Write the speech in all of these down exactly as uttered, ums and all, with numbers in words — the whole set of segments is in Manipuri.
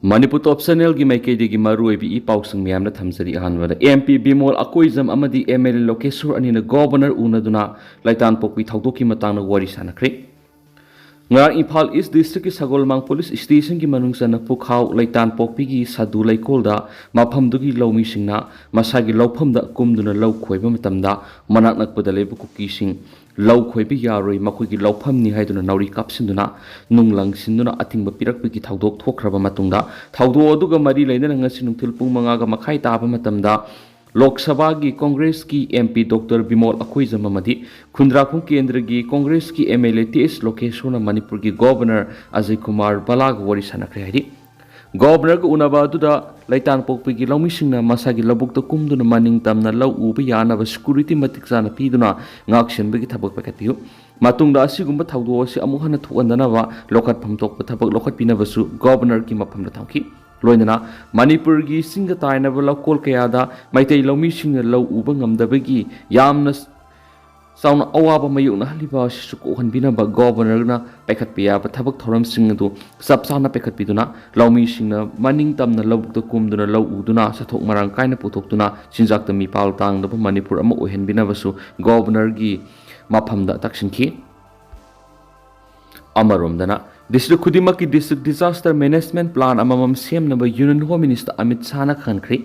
ꯃꯅꯤꯄꯨꯔ ꯇꯣꯞ ꯆꯦꯅꯦꯜꯒꯤ ꯃꯥꯏꯀꯩꯗꯒꯤ ꯃꯔꯨꯑꯣꯏꯕ ꯏ ꯄꯥꯎꯁꯤꯡ ꯃꯌꯥꯝꯅ ꯊꯝꯖꯔꯤ꯫ ꯑꯍꯥꯟꯕꯗ, ꯑꯦꯝ ꯄꯤ ꯕꯤꯃꯣꯜ ꯑꯀꯣꯏꯖꯝ ꯑꯃꯗꯤ ꯑꯦꯝ ꯑꯦꯜ ꯑꯦ ꯂꯣꯀꯦꯁꯣꯔ ꯑꯅꯤꯅ ꯒꯣꯕꯔꯅꯔ ꯎꯅꯗꯨꯅ ꯂꯩꯇꯥꯟꯄꯣꯛꯄꯤ ꯊꯧꯗꯣꯛꯀꯤ ꯃꯇꯥꯡꯗ ꯋꯥꯔꯤ ꯁꯥꯟꯅꯈ꯭ꯔꯦ꯫ ꯉꯔꯥꯡ ꯏꯝꯐꯥꯜ ꯏꯁ ꯗꯤꯁꯇ꯭ꯔꯤꯛꯀꯤ ꯁꯒꯣꯜꯃꯥꯡ ꯄꯨꯂꯤꯁ ꯁ꯭ꯇꯦꯁꯟꯒꯤ ꯃꯅꯨꯡ ꯆꯟꯅ ꯄꯨꯈꯥꯎ ꯂꯩꯇꯥꯟꯄꯣꯛꯄꯤꯒꯤ ꯁꯥꯗꯨ ꯂꯩꯀꯣꯜꯗ ꯃꯐꯝꯗꯨꯒꯤ ꯂꯧꯃꯤꯁꯤꯡꯅ ꯃꯁꯥꯒꯤ ꯂꯧꯐꯝꯗ ꯀꯨꯝꯗꯨꯅ ꯂꯧ ꯈꯣꯏꯕ ꯃꯇꯝꯗ ꯃꯅꯥꯛ ꯅꯛꯄꯗ ꯂꯩꯕ ꯀꯨꯀꯤꯁꯤꯡ ꯂꯧ ꯈꯣꯏꯕ ꯌꯥꯔꯣꯏ, ꯃꯈꯣꯏꯒꯤ ꯂꯧꯐꯝꯅꯤ ꯍꯥꯏꯗꯨꯅ ꯅꯥꯎꯔꯤ ꯀꯥꯞꯁꯤꯟꯗꯨꯅ ꯅꯨꯡ ꯂꯪꯁꯤꯟꯗꯨꯅ ꯑꯊꯤꯡꯕ ꯄꯤꯔꯛꯄꯒꯤ ꯊꯧꯗꯣꯛ ꯊꯣꯛꯈ꯭ꯔꯕ ꯃꯇꯨꯡꯗ, ꯊꯧꯗꯣꯛ ꯑꯗꯨꯒ ꯃꯔꯤ ꯂꯩꯅꯅ ꯉꯁꯤ ꯅꯨꯡꯊꯤꯜ ꯄꯨꯡ ꯃꯉꯥꯒ ꯃꯈꯥꯏ ꯇꯥꯕ ꯃꯇꯝꯗ ꯂꯣꯛ ꯁꯚꯥꯒꯤ ꯀꯣꯡꯒ꯭ꯔꯦꯁꯀꯤ M P doctor Bimol Akoijam ꯑꯃꯗꯤ ꯈꯨꯟꯗ꯭ꯔꯥꯛꯈꯣꯡ ꯀꯦꯟꯗ꯭ꯔꯒꯤ ꯀꯣꯡꯒ꯭ꯔꯦꯁꯀꯤ ꯑꯦꯝ ꯑꯦꯜ ꯑꯦ ꯇꯤ ꯑꯦꯁ ꯂꯣꯀꯦꯁꯣꯔꯅ ꯃꯅꯤꯄꯨꯔꯒꯤ ꯒꯣꯕꯔꯅꯔ ꯑꯖꯌ ꯀꯨꯃꯥꯔ ꯚꯜꯂꯥꯒ ꯋꯥꯔꯤ ꯁꯥꯟꯅꯈ꯭ꯔꯦ ꯍꯥꯏꯔꯤ꯫ ꯒꯣꯕꯔꯅꯔꯒ ꯎꯅꯕ ꯑꯗꯨꯗ ꯂꯩꯇꯥꯟꯄꯣꯛꯄꯤꯒꯤ ꯂꯧꯃꯤꯁꯤꯡꯅ ꯃꯁꯥꯒꯤ ꯂꯧꯕꯨꯛꯇ ꯀꯨꯝꯗꯨꯅ ꯃꯅꯤꯡ ꯇꯝꯅ ꯂꯧ ꯎꯕ ꯌꯥꯅꯕ ꯁꯦꯀ꯭ꯌꯨꯔꯤꯇꯤ ꯃꯇꯤꯛ ꯆꯥꯅ ꯄꯤꯗꯨꯅ ꯉꯥꯛꯁꯦꯟꯕꯒꯤ ꯊꯕꯛ ꯄꯥꯏꯈꯠꯄꯤꯌꯨ꯫ ꯃꯇꯨꯡꯗ ꯑꯁꯤꯒꯨꯝꯕ ꯊꯧꯗꯣꯛ ꯑꯁꯤ ꯑꯃꯨꯛ ꯍꯟꯅ ꯊꯣꯛꯍꯟꯗꯅꯕ ꯂꯧꯈꯠꯐꯝ ꯊꯣꯛꯄ ꯊꯕꯛ ꯂꯧꯈꯠꯄꯤꯅꯕꯁꯨ ꯒꯣꯕꯔꯅꯔꯒꯤ ꯃꯐꯝꯗ ꯊꯝꯈꯤ꯫ ꯂꯣꯏꯅꯅ ꯃꯅꯤꯄꯨꯔꯒꯤ ꯆꯤꯡꯒ ꯇꯥꯏꯅꯕ ꯂꯧꯀꯣꯜ ꯀꯌꯥꯗ ꯃꯩꯇꯩ ꯂꯧꯃꯤꯁꯤꯡꯅ ꯂꯧ ꯎꯕ ꯉꯝꯗꯕꯒꯤ ꯌꯥꯝꯅ ꯆꯥꯎꯅ ꯑꯋꯥꯕ ꯃꯥꯌꯣꯛꯅꯍꯜꯂꯤꯕ ꯑꯁꯤꯁꯨ ꯀꯣꯛꯍꯟꯕꯤꯅꯕ ꯒꯣꯕꯔꯅꯔꯅ ꯄꯥꯏꯈꯠꯄ ꯌꯥꯕ ꯊꯕꯛ ꯊꯧꯔꯝꯁꯤꯡ ꯑꯗꯨ ꯆꯞ ꯆꯥꯅ ꯄꯥꯏꯈꯠꯄꯤꯗꯨꯅ ꯂꯧꯃꯤꯁꯤꯡꯅ ꯃꯅꯤꯡ ꯇꯝꯅ ꯂꯧꯕꯨꯛꯇ ꯀꯨꯝꯗꯨꯅ ꯂꯧ ꯎꯗꯨꯅ ꯁꯥꯊꯣꯛ ꯃꯔꯥꯡ ꯀꯥꯏꯅ ꯄꯨꯊꯣꯛꯇꯨꯅ ꯆꯤꯟꯖꯥꯛꯇ ꯃꯤꯄꯥꯜ ꯇꯥꯡꯗꯕ ꯃꯅꯤꯄꯨꯔ ꯑꯃ ꯑꯣꯏꯍꯟꯕꯤꯅꯕꯁꯨ ꯒꯣꯕꯔꯅꯔꯒꯤ ꯃꯐꯝꯗ ꯇꯛꯁꯤꯟꯈꯤ꯫ ꯑꯃꯔꯣꯝꯗꯅ, ꯗꯤꯁꯇ꯭ꯔꯤꯛ ꯈꯨꯗꯤꯡꯃꯛꯀꯤ ꯗꯤꯁꯇ꯭ꯔꯤꯛ ꯗꯤꯖꯥꯁꯇꯔ ꯃꯦꯅꯦꯖꯃꯦꯟꯠ ꯄ꯭ꯂꯥꯟ ꯑꯃꯃꯝ ꯁꯦꯝꯅꯕ ꯌꯨꯅꯤꯌꯟ ꯍꯣꯝ ꯃꯤꯅꯤꯁꯇꯔ ꯑꯃꯤꯠ ꯁꯥꯍꯅ ꯈꯪꯍꯟꯈ꯭ꯔꯦ꯫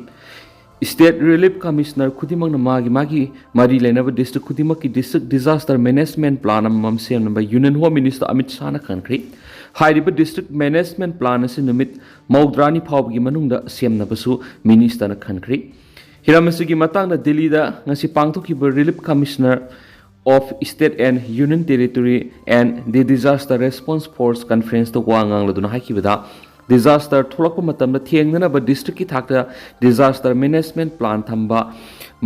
ꯁ꯭ꯇꯦꯠ ꯔꯤꯂꯤꯐ ꯀꯃꯤꯁꯅꯔ ꯈꯨꯗꯤꯡꯃꯛꯅ ꯃꯥꯒꯤ ꯃꯥꯒꯤ ꯃꯔꯤ ꯂꯩꯅꯕ ꯗꯤꯁꯇ꯭ꯔꯤꯛ ꯈꯨꯗꯤꯡꯃꯛꯀꯤ ꯗꯤꯁꯇ꯭ꯔꯤꯛ ꯗꯤꯖꯥꯁꯇꯔ ꯃꯦꯅꯦꯖꯃꯦꯟꯠ ꯄ꯭ꯂꯥꯟ ꯑꯃꯃꯝ ꯁꯦꯝꯅꯕ ꯌꯨꯅꯤꯌꯟ ꯍꯣꯝ ꯃꯤꯅꯤꯁꯇꯔ ꯑꯃꯤꯠ ꯁꯥꯍꯅ ꯈꯪꯍꯟꯈ꯭ꯔꯦ꯫ ꯍꯥꯏꯔꯤꯕ ꯗꯤꯁꯇ꯭ꯔꯤꯛ ꯃꯦꯅꯦꯖꯃꯦꯟꯠ ꯄ꯭ꯂꯥꯟ ꯑꯁꯤ ꯅꯨꯃꯤꯠ ꯃꯧꯗ꯭ꯔꯥꯅꯤ ꯐꯥꯎꯕꯒꯤ ꯃꯅꯨꯡꯗ ꯁꯦꯝꯅꯕꯁꯨ ꯃꯤꯅꯤꯁꯇꯔꯅ ꯈꯪꯍꯟꯈ꯭ꯔꯦ꯫ ꯍꯤꯔꯝ ꯑꯁꯤꯒꯤ ꯃꯇꯥꯡꯗ ꯗꯤꯜꯂꯤꯗ ꯉꯁꯤ ꯄꯥꯡꯊꯣꯛꯈꯤꯕ Relief Commissioner of State and Union Territory and the Disaster Response Force Conferenceꯇ ꯋꯥ ꯉꯥꯡꯂꯗꯨꯅ ꯍꯥꯏꯈꯤꯕꯗ, ꯗꯤꯖꯥꯁꯇꯔ ꯊꯣꯛꯂꯛꯄ ꯃꯇꯝꯗ ꯊꯦꯡꯅꯅꯕ ꯗꯤꯁꯇ꯭ꯔꯤꯛꯀꯤ ꯊꯥꯛꯇ ꯗꯤꯖꯥꯁꯇꯔ ꯃꯦꯅꯦꯖꯃꯦꯟꯠ ꯄ꯭ꯂꯥꯟ ꯊꯝꯕ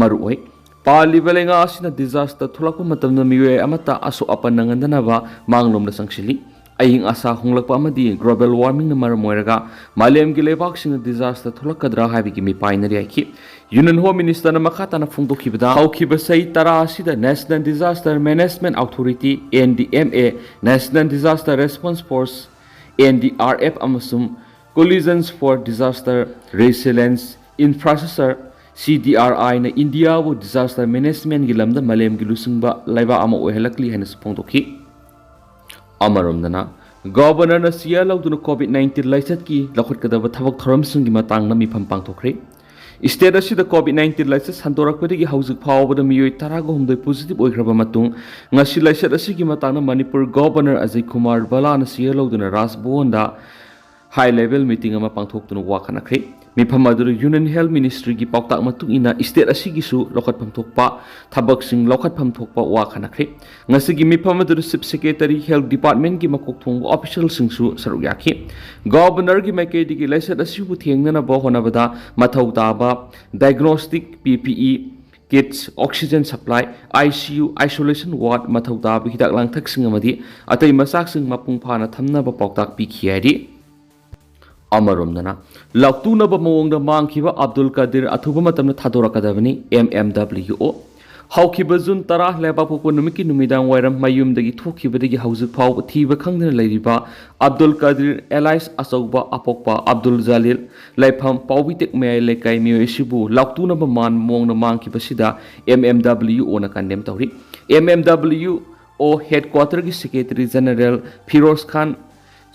ꯃꯔꯨꯑꯣꯏ꯫ ꯄꯥꯜꯂꯤꯕ ꯂꯩꯉꯥꯛ ꯑꯁꯤꯅ ꯗꯤꯖꯥꯁꯇꯔ ꯊꯣꯛꯂꯛꯄ ꯃꯇꯝꯗ ꯃꯤꯑꯣꯏ ꯑꯃꯠꯇ ꯑꯁꯣꯛ ꯑꯄꯟ ꯅꯪꯍꯟꯗꯅꯕ ꯃꯥꯡꯂꯣꯝꯗ ꯆꯪꯁꯤꯜꯂꯤ꯫ ꯑꯏꯪ ꯑꯁꯥ ꯍꯣꯡꯂꯛꯄ ꯑꯃꯗꯤ ꯒ꯭ꯂꯣꯕꯦꯜ ꯋꯥꯔꯃꯤꯡꯅ ꯃꯔꯝ ꯑꯣꯏꯔꯒ ꯃꯥꯂꯦꯝꯒꯤ ꯂꯩꯕꯥꯛꯁꯤꯡꯅ ꯗꯤꯖꯥꯁꯇꯔ ꯊꯣꯛꯂꯛꯀꯗ꯭ꯔꯥ ꯍꯥꯏꯕꯒꯤ ꯃꯤꯄꯥꯏꯅꯔꯤ ꯍꯥꯏꯈꯤ꯫ ꯌꯨꯅꯤꯌꯟ ꯍꯣꯝ ꯃꯤꯅꯤꯁꯇꯔꯅ ꯃꯈꯥ ꯇꯥꯅ ꯐꯣꯡꯗꯣꯛꯈꯤꯕꯗ, ꯍꯧꯈꯤꯕ ꯆꯍꯤ ꯇꯔꯥ ꯑꯁꯤꯗ National Disaster Management Authority, N D M A, National Disaster Response Force, N D R F, ꯑꯃꯁꯨꯡ Coalition for Disaster Resilience Infrastructure, C D R I ꯅ ꯏꯟꯗꯤꯌꯥꯕꯨ disaster management ꯀꯤ ꯂꯝꯗ ꯃꯥꯂꯦꯝꯒꯤ ꯂꯨꯆꯤꯡꯕ ꯂꯩꯕꯥꯛ ꯑꯃ ꯑꯣꯏꯍꯜꯂꯛꯂꯤ ꯍꯥꯏꯅꯁꯨ ꯐꯣꯡꯗꯣꯛꯈꯤ꯫ ꯑꯃꯔꯣꯝꯗꯅ, Governor ꯅ ꯆꯦꯌꯔ ꯂꯧꯗꯨꯅ COVID nineteen ꯂꯥꯏꯆꯠꯀꯤ ꯂꯧꯈꯠꯀꯗꯕ ꯊꯕꯛ ꯊꯧꯔꯝꯁꯤꯡꯒꯤ ꯃꯇꯥꯡꯗ ꯃꯤꯐꯝ ꯄꯥꯡꯊꯣꯛꯈ꯭ꯔꯦ꯫ State ꯑꯁꯤꯗ COVID nineteen ꯂꯥꯏꯆꯠ ꯁꯟꯗꯣꯔꯛꯄꯗꯒꯤ ꯍꯧꯖꯤꯛ ꯐꯥꯎꯕꯗ ꯃꯤꯑꯣꯏ ꯇꯔꯥꯒ ꯍꯨꯝꯗꯣꯏ positive ꯑꯣꯏꯈ꯭ꯔꯕ ꯃꯇꯨꯡ, ꯉꯁꯤ ꯂꯥꯏꯆꯠ ꯑꯁꯤꯒꯤ ꯃꯇꯥꯡꯗ ꯃꯅꯤꯄꯨꯔ Governor ꯑꯖꯌ ꯀꯨꯃꯥꯔ ꯕꯂꯥꯅ ꯆꯦꯌꯔ ꯂꯧꯗꯨꯅ ꯔꯥꯖ ꯚꯋꯟꯗ high level meeting ꯑꯃ ꯄꯥꯡꯊꯣꯛꯇꯨꯅ ꯋꯥ ꯈꯟꯅꯈ꯭ꯔꯦ꯫ ꯃꯤꯐꯝ ꯑꯗꯨꯗ Union Health Ministry ꯒꯤ ꯄꯥꯎꯇꯥꯛ ꯃꯇꯨꯡ ꯏꯟꯅ state ꯑꯁꯤꯒꯤꯁꯨ ꯂꯧꯈꯠꯐꯝ ꯊꯣꯛꯄ ꯊꯕꯛꯁꯤꯡ ꯂꯧꯈꯠꯐꯝ ꯊꯣꯛꯄ ꯋꯥ ꯈꯟꯅꯈ꯭ꯔꯦ꯫ ꯉꯁꯤꯒꯤ ꯃꯤꯐꯝ ꯑꯗꯨꯗ Chief Secretary, Health Department ꯀꯤ ꯃꯀꯣꯛ ꯊꯣꯡꯕ official ꯁꯤꯡꯁꯨ ꯁꯔꯨꯛ ꯌꯥꯈꯤ꯫ Governor ꯒꯤ ꯃꯥꯏꯀꯩꯗꯒꯤ ꯂꯥꯏꯆꯠ ꯑꯁꯤꯕꯨ ꯊꯦꯡꯅꯅꯕ ꯍꯣꯠꯅꯕꯗꯗ ꯃꯊꯧ ꯇꯥꯕ diagnostic P P E kits, oxygen supply, I C U, isolation ward, ꯃꯊꯧ ꯇꯥꯕ ꯍꯤꯗꯥꯛ ꯂꯥꯡꯊꯛꯁꯤꯡ ꯑꯃꯗꯤ ꯑꯇꯩ ꯃꯆꯥꯛꯁꯤꯡ ꯃꯄꯨꯡ ꯐꯥꯅ ꯊꯝꯅꯕ ꯄꯥꯎꯇꯥꯛ ꯄꯤꯈꯤ ꯍꯥꯏꯔꯤ꯫ ꯑꯃꯔꯣꯝꯗꯅ, ꯂꯥꯎꯇꯨꯅꯕ ꯃꯑꯣꯡꯗ ꯃꯥꯡꯈꯤꯕ ꯑꯕꯗꯨꯜ ꯀꯗꯤꯔ ꯑꯊꯨꯕ ꯃꯇꯝꯗ ꯊꯥꯗꯣꯔꯛꯀꯗꯕꯅꯤ, M M W O꯫ ꯍꯧꯈꯤꯕ June ꯇꯔꯥ ꯂꯩꯕꯥꯛꯄꯣꯛꯄ ꯅꯨꯃꯤꯠꯀꯤ ꯅꯨꯃꯤꯗꯥꯡ ꯋꯥꯏꯔꯝ ꯃꯌꯨꯝꯗꯒꯤ ꯊꯣꯛꯈꯤꯕꯗꯒꯤ ꯍꯧꯖꯤꯛ ꯐꯥꯎꯕ ꯊꯤꯕ ꯈꯪꯗꯅ ꯂꯩꯔꯤꯕ ꯑꯕꯗꯨꯜ ꯀꯗꯤꯔ alias ꯑꯆꯧꯕ ꯑꯄꯣꯛꯄ ꯑꯕꯗꯨꯜ ꯖꯂꯤꯜ, ꯂꯩꯐꯝ ꯄꯥꯎꯕꯤꯇꯦꯛ ꯃꯌꯥꯏ ꯂꯩꯀꯥꯏ, ꯃꯤꯑꯣꯏ ꯑꯁꯤꯕꯨ ꯂꯥꯎꯇꯨꯅꯕ ꯃꯥꯟ ꯃꯑꯣꯡꯗ ꯃꯥꯡꯈꯤꯕꯁꯤꯗ M M W O ꯅ condemn ꯇꯧꯔꯤ꯫ M M W O headquarter ꯒꯤ Secretary General ꯐꯤꯔꯣꯖ ꯈꯥꯟ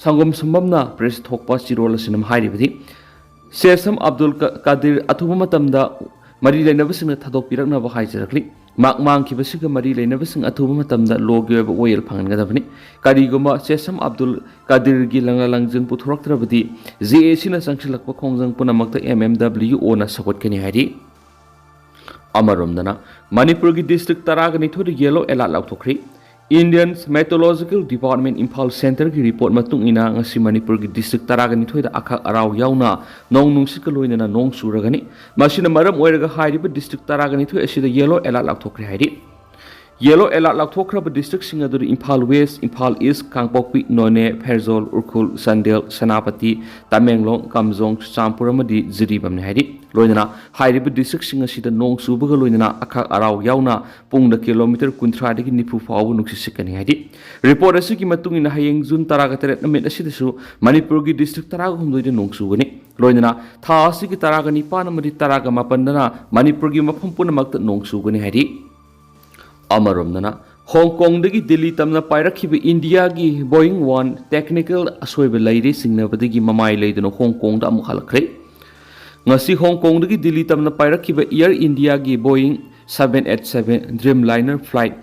ꯁꯪꯒꯣꯝ ꯁꯝꯕꯝꯅ press ꯊꯣꯛꯄ ꯆꯤꯔꯣꯜ ꯑꯁꯤꯅ ꯍꯥꯏꯔꯤꯕꯗꯤ, ꯁꯦꯁꯝ ꯑꯕꯗꯨꯜ ꯀ-, ꯀꯥꯗꯤꯔ ꯑꯊꯨꯕ ꯃꯇꯝꯗ ꯃꯔꯤ ꯂꯩꯅꯕꯁꯤꯡꯅ ꯊꯥꯗꯣꯛꯄꯤꯔꯛꯅꯕ ꯍꯥꯏꯖꯔꯛꯂꯤ꯫ ꯃꯍꯥꯛ ꯃꯥꯡꯈꯤꯕꯁꯤꯒ ꯃꯔꯤ ꯂꯩꯅꯕꯁꯤꯡ ꯑꯊꯨꯕ ꯃꯇꯝꯗ law ꯒꯤ ꯑꯣꯏꯕ ꯋꯥꯌꯦꯜ ꯐꯪꯍꯟꯒꯗꯕꯅꯤ꯫ ꯀꯔꯤꯒꯨꯝꯕ sesame Abdul ꯀꯥꯗꯤꯔꯒꯤ ꯂꯪꯂꯥ ꯂꯪꯖꯤꯟ ꯄꯨꯊꯣꯔꯛꯇ꯭ꯔꯕꯗꯤ, J A C ꯅ ꯆꯪꯁꯤꯜꯂꯛꯄ ꯈꯣꯡꯖꯪ ꯄꯨꯝꯅꯃꯛꯇ M M W O ꯅ ꯁꯧꯒꯠꯀꯅꯤ ꯍꯥꯏꯔꯤ꯫ ꯑꯃꯔꯣꯝꯗꯅ, ꯃꯅꯤꯄꯨꯔꯒꯤ district ꯇꯔꯥꯒ ꯅꯤꯊꯣꯏꯗ yellow alert ꯂꯥꯎꯊꯣꯛꯈ꯭ꯔꯤ꯫ Indian Meteorological Department Imphal centre ꯒꯤ report ꯃꯇꯨꯡ ꯏꯟꯅ, ꯉꯁꯤ ꯃꯅꯤꯄꯨꯔꯒꯤ district ꯇꯔꯥꯒ ꯅꯤꯊꯣꯏꯗ ꯑꯈꯥꯛ ꯑꯔꯥꯎ ꯌꯥꯎꯅ ꯅꯣꯡ ꯅꯨꯡꯁꯤꯠꯀ ꯂꯣꯏꯅꯅ ꯅꯣꯡ ꯆꯨꯔꯒꯅꯤ꯫ ꯃꯁꯤꯅ ꯃꯔꯝ ꯑꯣꯏꯔꯒ ꯍꯥꯏꯔꯤꯕ district ꯇꯔꯥꯒ ꯅꯤꯊꯣꯏ ꯑꯁꯤꯗ yellow alert ꯂꯥꯎꯊꯣꯛꯈ꯭ꯔꯦ ꯍꯥꯏꯔꯤ꯫ Yellow alert ꯂꯥꯎꯊꯣꯛꯈ꯭ꯔꯕ districtꯁꯤꯡ ꯑꯗꯨꯗꯤ ꯏꯝꯐꯥꯜ West, ꯏꯝꯐꯥꯜ East, ꯀꯥꯡꯄꯣꯛꯄꯤ, ꯅꯣꯅꯦ, ꯐꯦꯔꯖꯣꯜ, ꯎꯈ꯭ꯔꯨꯜ, ꯆꯥꯟꯗꯦꯜ, ꯁꯦꯅꯥꯄꯇꯤ, ꯇꯃꯦꯡꯂꯣꯡ, ꯀꯥꯝꯖꯣꯡ, ꯆꯨꯔꯆꯥꯟꯄꯨꯔ ꯑꯃꯗꯤ ꯖꯤꯔꯤꯕꯥꯝꯅꯤ ꯍꯥꯏꯔꯤ꯫ ꯂꯣꯏꯅꯅ ꯍꯥꯏꯔꯤꯕ districtꯁꯤꯡ ꯑꯁꯤꯗ ꯅꯣꯡ ꯆꯨꯕꯒ ꯂꯣꯏꯅꯅ ꯑꯈꯥꯛ ꯑꯔꯥꯎ ꯌꯥꯎꯅ ꯄꯨꯡꯗ kilometre ꯀꯨꯟꯊ꯭ꯔꯥꯗꯒꯤ ꯅꯤꯐꯨ ꯐꯥꯎꯕ ꯅꯨꯡꯁꯤꯠ ꯁꯤꯠꯀꯅꯤ ꯍꯥꯏꯔꯤ꯫ Report ꯑꯁꯤꯒꯤ ꯃꯇꯨꯡ ꯏꯟꯅ ꯍꯌꯦꯡ June ꯇꯔꯥꯇꯔꯦꯠ ꯅꯨꯃꯤꯠ ꯑꯁꯤꯗꯁꯨ ꯃꯅꯤꯄꯨꯔꯒꯤ district ꯇꯔꯥꯍꯨꯝꯗꯣꯏꯗ ꯅꯣꯡ ꯆꯨꯒꯅꯤ꯫ ꯂꯣꯏꯅꯅ ꯊꯥ ꯑꯁꯤꯒꯤ ꯇꯔꯥꯅꯤꯄꯥꯟ ꯑꯃꯗꯤ ꯇꯔꯥꯃꯥꯄꯟꯗꯅ ꯃꯅꯤꯄꯨꯔꯒꯤ ꯃꯐꯝ ꯄꯨꯝꯅꯃꯛꯇ ꯅꯣꯡ ꯆꯨꯒꯅꯤ ꯍꯥꯏꯔꯤ꯫ ꯑꯃꯔꯣꯝꯗꯅ, ꯍꯣꯡ ꯀꯣꯡꯗꯒꯤ ꯗꯤꯜꯂꯤ ꯇꯝꯅ ꯄꯥꯏꯔꯛꯈꯤꯕ ꯏꯟꯗꯤꯌꯥꯒꯤ Boeing one technical ꯑꯁꯣꯏꯕ ꯂꯩꯔꯦ ꯆꯤꯡꯅꯕꯗꯒꯤ ꯃꯃꯥꯏ ꯂꯩꯗꯨꯅ ꯍꯣꯡ ꯀꯣꯡꯗ ꯑꯃꯨꯛ ꯍꯜꯂꯛꯈ꯭ꯔꯦ꯫ ꯉꯁꯤ ꯍꯣꯡ ꯀꯣꯡꯗꯒꯤ ꯗꯤꯜꯂꯤ ꯇꯝꯅ ꯄꯥꯏꯔꯛꯈꯤꯕ Air Indiaꯒꯤ Boeing seven eight seven Dreamliner flight